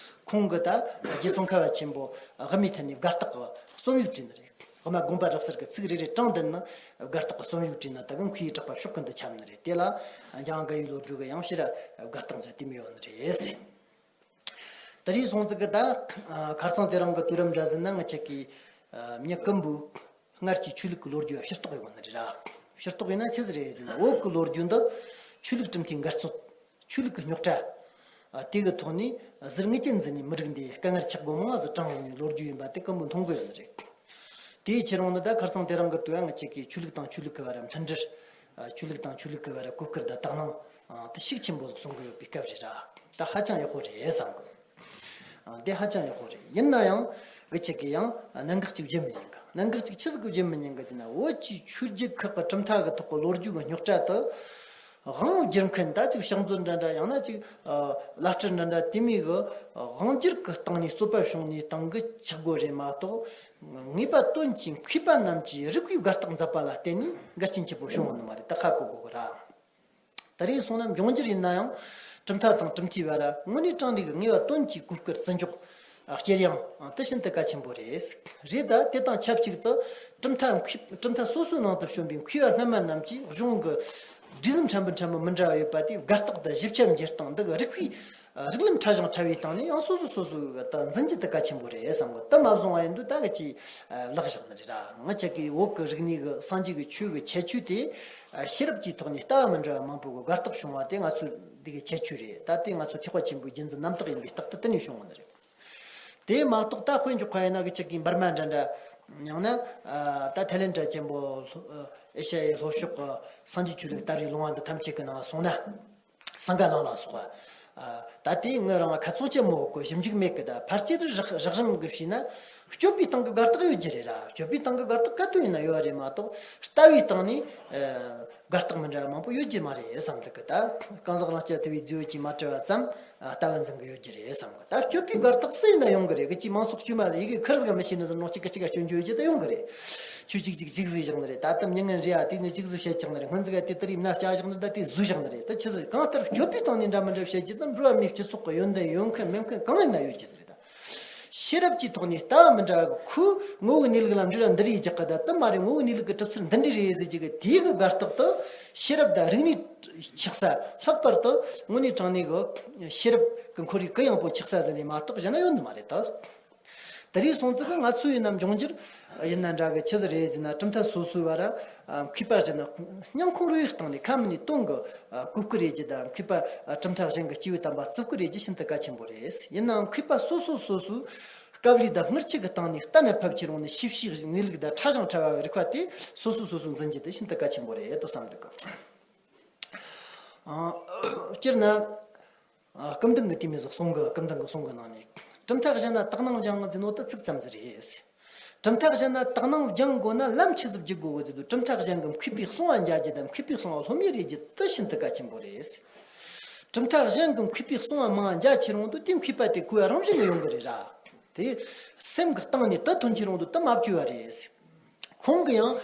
ཁོང་གི་ད་རྗེ་ཙོང་ཁ་པ་ཆེན་པོ་དབུ་མའི་ཐད་ནས་དགའ་རྟགས་ཀྱི་རྩོམ་ཡིག་བྲིས་ནི་རེད། དབུ་མ་དགོངས་པ་རབ་གསལ་གྱི་ཚིག་རེ་རེ་དྲངས་བསྡད་ནི་དགའ་རྟགས་ཀྱི་རྩོམ་ཡིག་བྲིས་ནི། ད་གི་མཁས་པའི་གྲགས་པ་ཕྱོགས་ཀུན་ཏུ་ཁྱབ་ནི་རེད། དེ་ལ་འཇང་དགའ་བའི་བློ་གྲོས་ཀྱི་ཡང་ཕྱིར་དགའ་རྟགས་མཛད་དེ་མི་ཡོད་ནི་རེད། དེ་རིང་སོང་ཙི་གི་ད་ཁར་སང་དེ་རིང་གི་དུས་རབས་འདྲ་ཟིན་ན་ང་ཆ་གི་མྱི་ཀུན་པོ་སྔར་གྱི་ཆོས་ལུགས་ཀྱི་ལོ་རྒྱུས་ཕྱིར་རྟོག་ཡོང་ནི་རེད་ར། ཕྱིར་རྟོག་ཡིན་ན་ཆི་ཟིག་རེད་ཟེར་ན། བོད་ཀྱི་ལོ་རྒྱུས་འདི་ཆོས་ལུགས་གྲུབ་མཐའི་འགལ་རྩོད། ཆོས་ལུགས་ཀྱི་རྙོག་དྲ། དེ་གི་ཐོག་ནས་ཟུར་ངེས་ཅན་ཟིན་ནས་མི་རིགས་འདི་དཀའ་ངལ་ཆག་སྒོ་མང་ཟིག་དྲངས་ཡོང་བའི་ལོ་རྒྱུས་ཡིན་པ་དེ་ཀུན་པོ་མཐོང་གི་ཡོད་ནི་རེད། དེའི་ཕྱིར་འོང་ནི་ད་ཁར་སང་དེ་རིང་གི་དུས་ང་ཆ་གི་ཆོས་ལུགས་དང་ཆོས་ལུགས་ཀྱི་བར་མཐུན་སྒྲིལ། ཆོས་ལུགས་དང་ཆོས་ལུགས་ཀྱི་བར་གོ་བསྐུར་དང་དག་སྣང་དེ་ཤུགས་ཆེན་པོ་ཟིག་གསུང་གི་ཡོད་པའི་སྐབས་རེད་ར། ད་ཧ་ཅང་ཡག་པོ་རེད་བསམ་གི། འདི་ཧ་ཅང་ཡག་པོ་རེད། ཡིན་ན་ཡང་ང་ཆ་གི་ཡང་གནད་འགག་ཅིག་བརྗེད་མི་ཉན་གི། གནད་འགག་ཅིག་ཆི་ཟིག་གི་བརྗེད་མི་ཉན་གི་ཟེར་ན། བོད་ཀྱི་ཆོས་བརྒྱུད་ཁག་གི་གྲུབ་མཐའ་གི་ཐོག་གི་ལོ་རྒྱུས་ཀྱི་རྙོག་དྲ་དེ་དབང་བསྒྱུར་མཁན་ད་ཅིག་ཕྱག་མཛོད་འདྲ་འདྲ། ཡང་ན་ཅིག་བླ་སྤྲུལ་འདྲ་འདྲ་དེ་མོ་གི་དབང་བསྒྱུར་གྱི་སྟེང་ནས་རྩོད་པ་བྱུང་ནས་བཏང་གི་ཆག་སྒོ་རེད་མ་གཏོགས། ངེས་པ་དོན་གྱི་མཁས་པ་རྣམས་ཀྱིས་རིགས་པའི་དགའ་རྟགས་མཛད་པ་ལ་བརྟེན་ནས་འགལ་རྐྱེན་ཆེན་པོ་བྱུང་བ་ནི་མ་རེད། ད་ཧ་གོ་དགོས་གི་ར། ད་རེས་སོང་ན་འབྱུང་འགྱུར་ཡིན་ན་ཡང་གྲུབ་མཐའ་དང་གྲུབ་མཐའི་བར་དངོས་གནས་དྲང་གནས་ཀྱི་ངེས་པ་དོན་གྱི་གོ་བསྐུར་བརྩི་འཇོག་བསྐྱེད་ཡང་དེ་ཤིན་ཏུ་གལ་ཆེན་པོ་རེད། རེད། ད་དེ་དང་ཆབས་ཅིག་ཏུ་གྲུབ་མཐའ་མཁས་གྲུབ་མཐའ་སོ་སོའི་ནང་དུ་བྱོན་པའི་མཁས་པ་སྔ་མ་རྣམས་ཀྱིས་གཞུང་གི་སྒྲིག་གཞི་ཕྲན་བུ་ཕྲན་བུ་མི་འདྲ་བ་ཡོད་པ་དེའི་དགའ་རྟགས་དང་ཞིབ་ཆ་འགྱུར་སྟངས་འདི་གི་རིགས་པའི་རིགས་ལམ་ཕྲ་ཞིང་ཕྲ་བའི་སྟེང་ནས་ཡང་སོ་སོ་སོ་སོའི་ད་འཛིན་རྒྱུ་དེ་གལ་ཆེན་པོ་རེད་བསམ་གི། དེ་མ་བཟུང་བ་ཡིན་དུས་ད་གི་ཅིག་ལག་བཞག་ནི་རེད་ར། ང་ཆ་གི་བོད་ཀྱི་རིག་གནས་ཀྱི་སངས་རྒྱས་ཀྱི་ཆོས་ཀྱི་ཁྱད་ཆོས་དེ་ཤེས་རབ་ཀྱི་ཐོག་ནས་ལྟ་བ་མི་འདྲ་བ་མང་པོ་གི་དགའ་རྟགས་བྱུང་བ་དེ་ང་ཚོའི་འདི་གི་ཁྱད་ཆོས་རེད། ད་དེ་ང་ཚོ་ཐེག་པ་ཆེན་པོའི་རྒྱུད་འཛིན་རྣམ་དག་ཡིན་པའི་རྟགས་དེ་དེ་ནས་བྱུང་བ་ནི་རེད། དེ་མ་གཏོགས་ད་དཔེ་འཇོག་པ་ཡིན་ན་གི་ཆ་གི་འབར་མ་འདྲ་འདྲ། ཡང་ན་ད་ཐའི་ལེན་འདྲ་ཆེན་པོ་ཨེ་ཤ་ཡའི་ལྷོ་ཕྱོགས་ཀྱི་སངས་རྒྱས་ཆོས་ལུགས་དར་བའི་ལུང་བ་འདི་ཐམས་ཅད་ཀྱི་ནང་སོང་ན། སིངྒ་ལ་ལ་སོགས་པ། ད་ལྟའི་ངི་རང་ཁ་ཚོན་ཆེན་མོ་གི་ཞིབ་འཇུག་མེད་གི། ད་ཕལ་ཆེར་རགས་རགས་རིམ་གི་བྱས་ན་སྤྱོད་པའི་སྟེང་གི་དགའ་རྟགས་ཡོད་རྒྱུ་རེད་ར། སྤྱོད་པའི་སྟེང་གི་དགའ་རྟགས་ག་དུས་ཡིན་ན་ཡོད་རེད་མ་གཏོགས་ལྟ་བའི་སྟེང་ནས་དགའ་རྟགས་མི་འདྲ་བ་མང་པོ་ཡོད་རྒྱུ་མ་རེད་བསམ་འདུག་གི། ད་གང་ཟག་རང་རྐྱ་དེ་བས་རྫི་བོ་ཅིག་མ་བྲལ་བ་ཙམ་ལྟ་བ་འཛིན་གི་ཡོད་རྒྱུ་རེད་བསམ་གི། ད་སྤྱོད་པའི་དགའ་རྟགས་སུ་ཡིན་ན་ཡོང་གི་རེད། གི་ཅིག་མང་ཚོགས་དཀྱུས་མ་ཡི་གེ་ཁེར་ཟིག་མི་ཤེས་ནི་ཟིག་ནོ་གཅིག་གི་གཅིག་ག་སྐྱོན་བརྗོད་རྒྱུ་ད་ཡོང་གི་རེད། ཁྱོད་ཅིག་ཅིག་ཅིག་ཟིག་བཞག་ནི་རེད། ད་ལྟ་མྱི་ངན་རེད་ཨ། དེ་ནི་ཅིག་ཟིག་བཤད་ཀྱང་ནི་རེད། སྔོན་ཟིག་ག་དེ་ལྟར་ཡིན་ན་བྱ་བཞག་ནི་ད་དེ་བཟོས་བཞག་ནི་རེད། ད་ཆི་ཟིག་གང་ལྟར་སྤྱོད་པའི་སྟེང་ནས་འདྲ་མི་འདྲ་བཤད་རྒྱུ་དང་འགྲོ་བ་མིའི་སྤྱི་ཚོགས་ཀྱི་ཡོན་ཏན་ཡོད་མཁན་མེད་མཁན་གང་ཡིན་ན་ཡོད་རྒྱུ་ཟིག་རེད། ད་ཤེས་རབ་ཀྱི་ཐོག་ནས་ལྟ་བ་མི་འདྲ་བ་ཁོའི་ངོ་བོའི་གནས་ལུགས་ལ་འབྲེལ་བ་འདི་རེད་རྒྱག་གི། ད་དེ་མ་རེད། ངོ་བོའི་གནས་ལུགས་ཀྱི་གྲུབ་ཚུལ་འདི་འདྲ་རེད་ཟེར་རྒྱུ་གི་དེའི་གི་དགའ་རྟགས་དེ་ཤེས་རབ་དང་རིག་གནས་ཆགས་ས། ལྷག་པར་དུ་དངོས་གནས་དྲང་གནས་གི་ཤེས་རབ་ཀྱི་ཁོར་ཡུག་གུ་ཡངས་པོ་ཆགས་ས་ཟིག་ནས་མ་གཏོགས་གཞན་ན་ཡོད་ནི་མ་རེད་ད། དེ་རིང་སོང་ཙི་གི་ང་ཚོ་ཡིན་ན་འབྱུང་འགྱུར་ཡིན་ན་འདྲ་གི་ཆི་ཟིག་རེད་ཟེར་ན། གྲུབ་མཐའ་སོ་སོའི་བར་མཁས་པ་ཟེར་ན་སྙིང་ཁོང་རུས་སྟེང་ནས་ཁ་མི་ནས་གཏོང་གི་གོ་བསྐུར་རེད་རྒྱུ་དང་། མཁས་པ་གྲུབ་མཐའ་གཞན་གྱི་སྐྱེས་བུ་དམ་པ་བརྩི་བཀུར་རེད་རྒྱུ་ཤིན་ཏུ་གལ་ཆེན་པོ་རེད། ཡིན་ནའང་མཁས་པ་སོ་སོ་སོ་སོའི་ དཀའ་ལས་དང་སྔར་ཆད་ཀྱི་སྟེང་ནས་གཏན་ལ་ཕབ་ཁྱེར་འོང་ནས་ཤེས་བྱའི་གནས་ལུགས་དང་ཕྲ་ཞིང་ཕྲ་བ་རིག་པ་དེ་སོ་སོ་སོ་སོ་འཛིན་རྒྱུ་དེ་ཤིན་ཏུ་གལ་ཆེན་པོ་རེད་དོ་བསམ་འདུག་གི། ཨ། སྤྱིར་ན། ཨ། སྐུ་མདུན་གྱི་དེ་མོ་ཟིག་གསུང་གི། སྐུ་མདུན་གྱི་གསུང་གི་ནང་ནས། གྲུབ་མཐའ་གཞན་ན་དག་སྣང་སྦྱང་ཟེར་ནོ་དེ་ཚིག་ཙམ་ཟིག་རེད། གྲུབ་མཐའ་གཞན་ན་དག་སྣང་སྦྱང་དགོས་ན་ལམ་ཆི་ཟིག་བརྒྱུད་དགོས་གི་ཟེར་དུས། གྲུབ་མཐའ་གཞན་གྱི་མཁས་པའི་གསུང་བ་མཇལ་རྒྱུ་དང་མཁས་པའི་གསུང་བ་སློབ་གཉེར་ཡེད་རྒྱུ་དེ་ཤིན་ཏུ་གལ་ཆེན་པོ་རེད། གྲུབ་མཐའ་གཞན་གྱི་མཁས་པའི་གསུང་བ་མང་མཇལ་ཁྱེར་འོང་དུས་དེ་མཁས་པ་དེ་གོ་བ་རང་བཞིན་ནས་ཡོང་གི་རེད་ར། དེ་སེམས་ཀྱི་གཏིང་ནས་དེ་ཐོན་ཁྱེར་འོང་དུས་དེ་མ་བཅོས་པ་རེད། ཁོང་གིས་ཡང་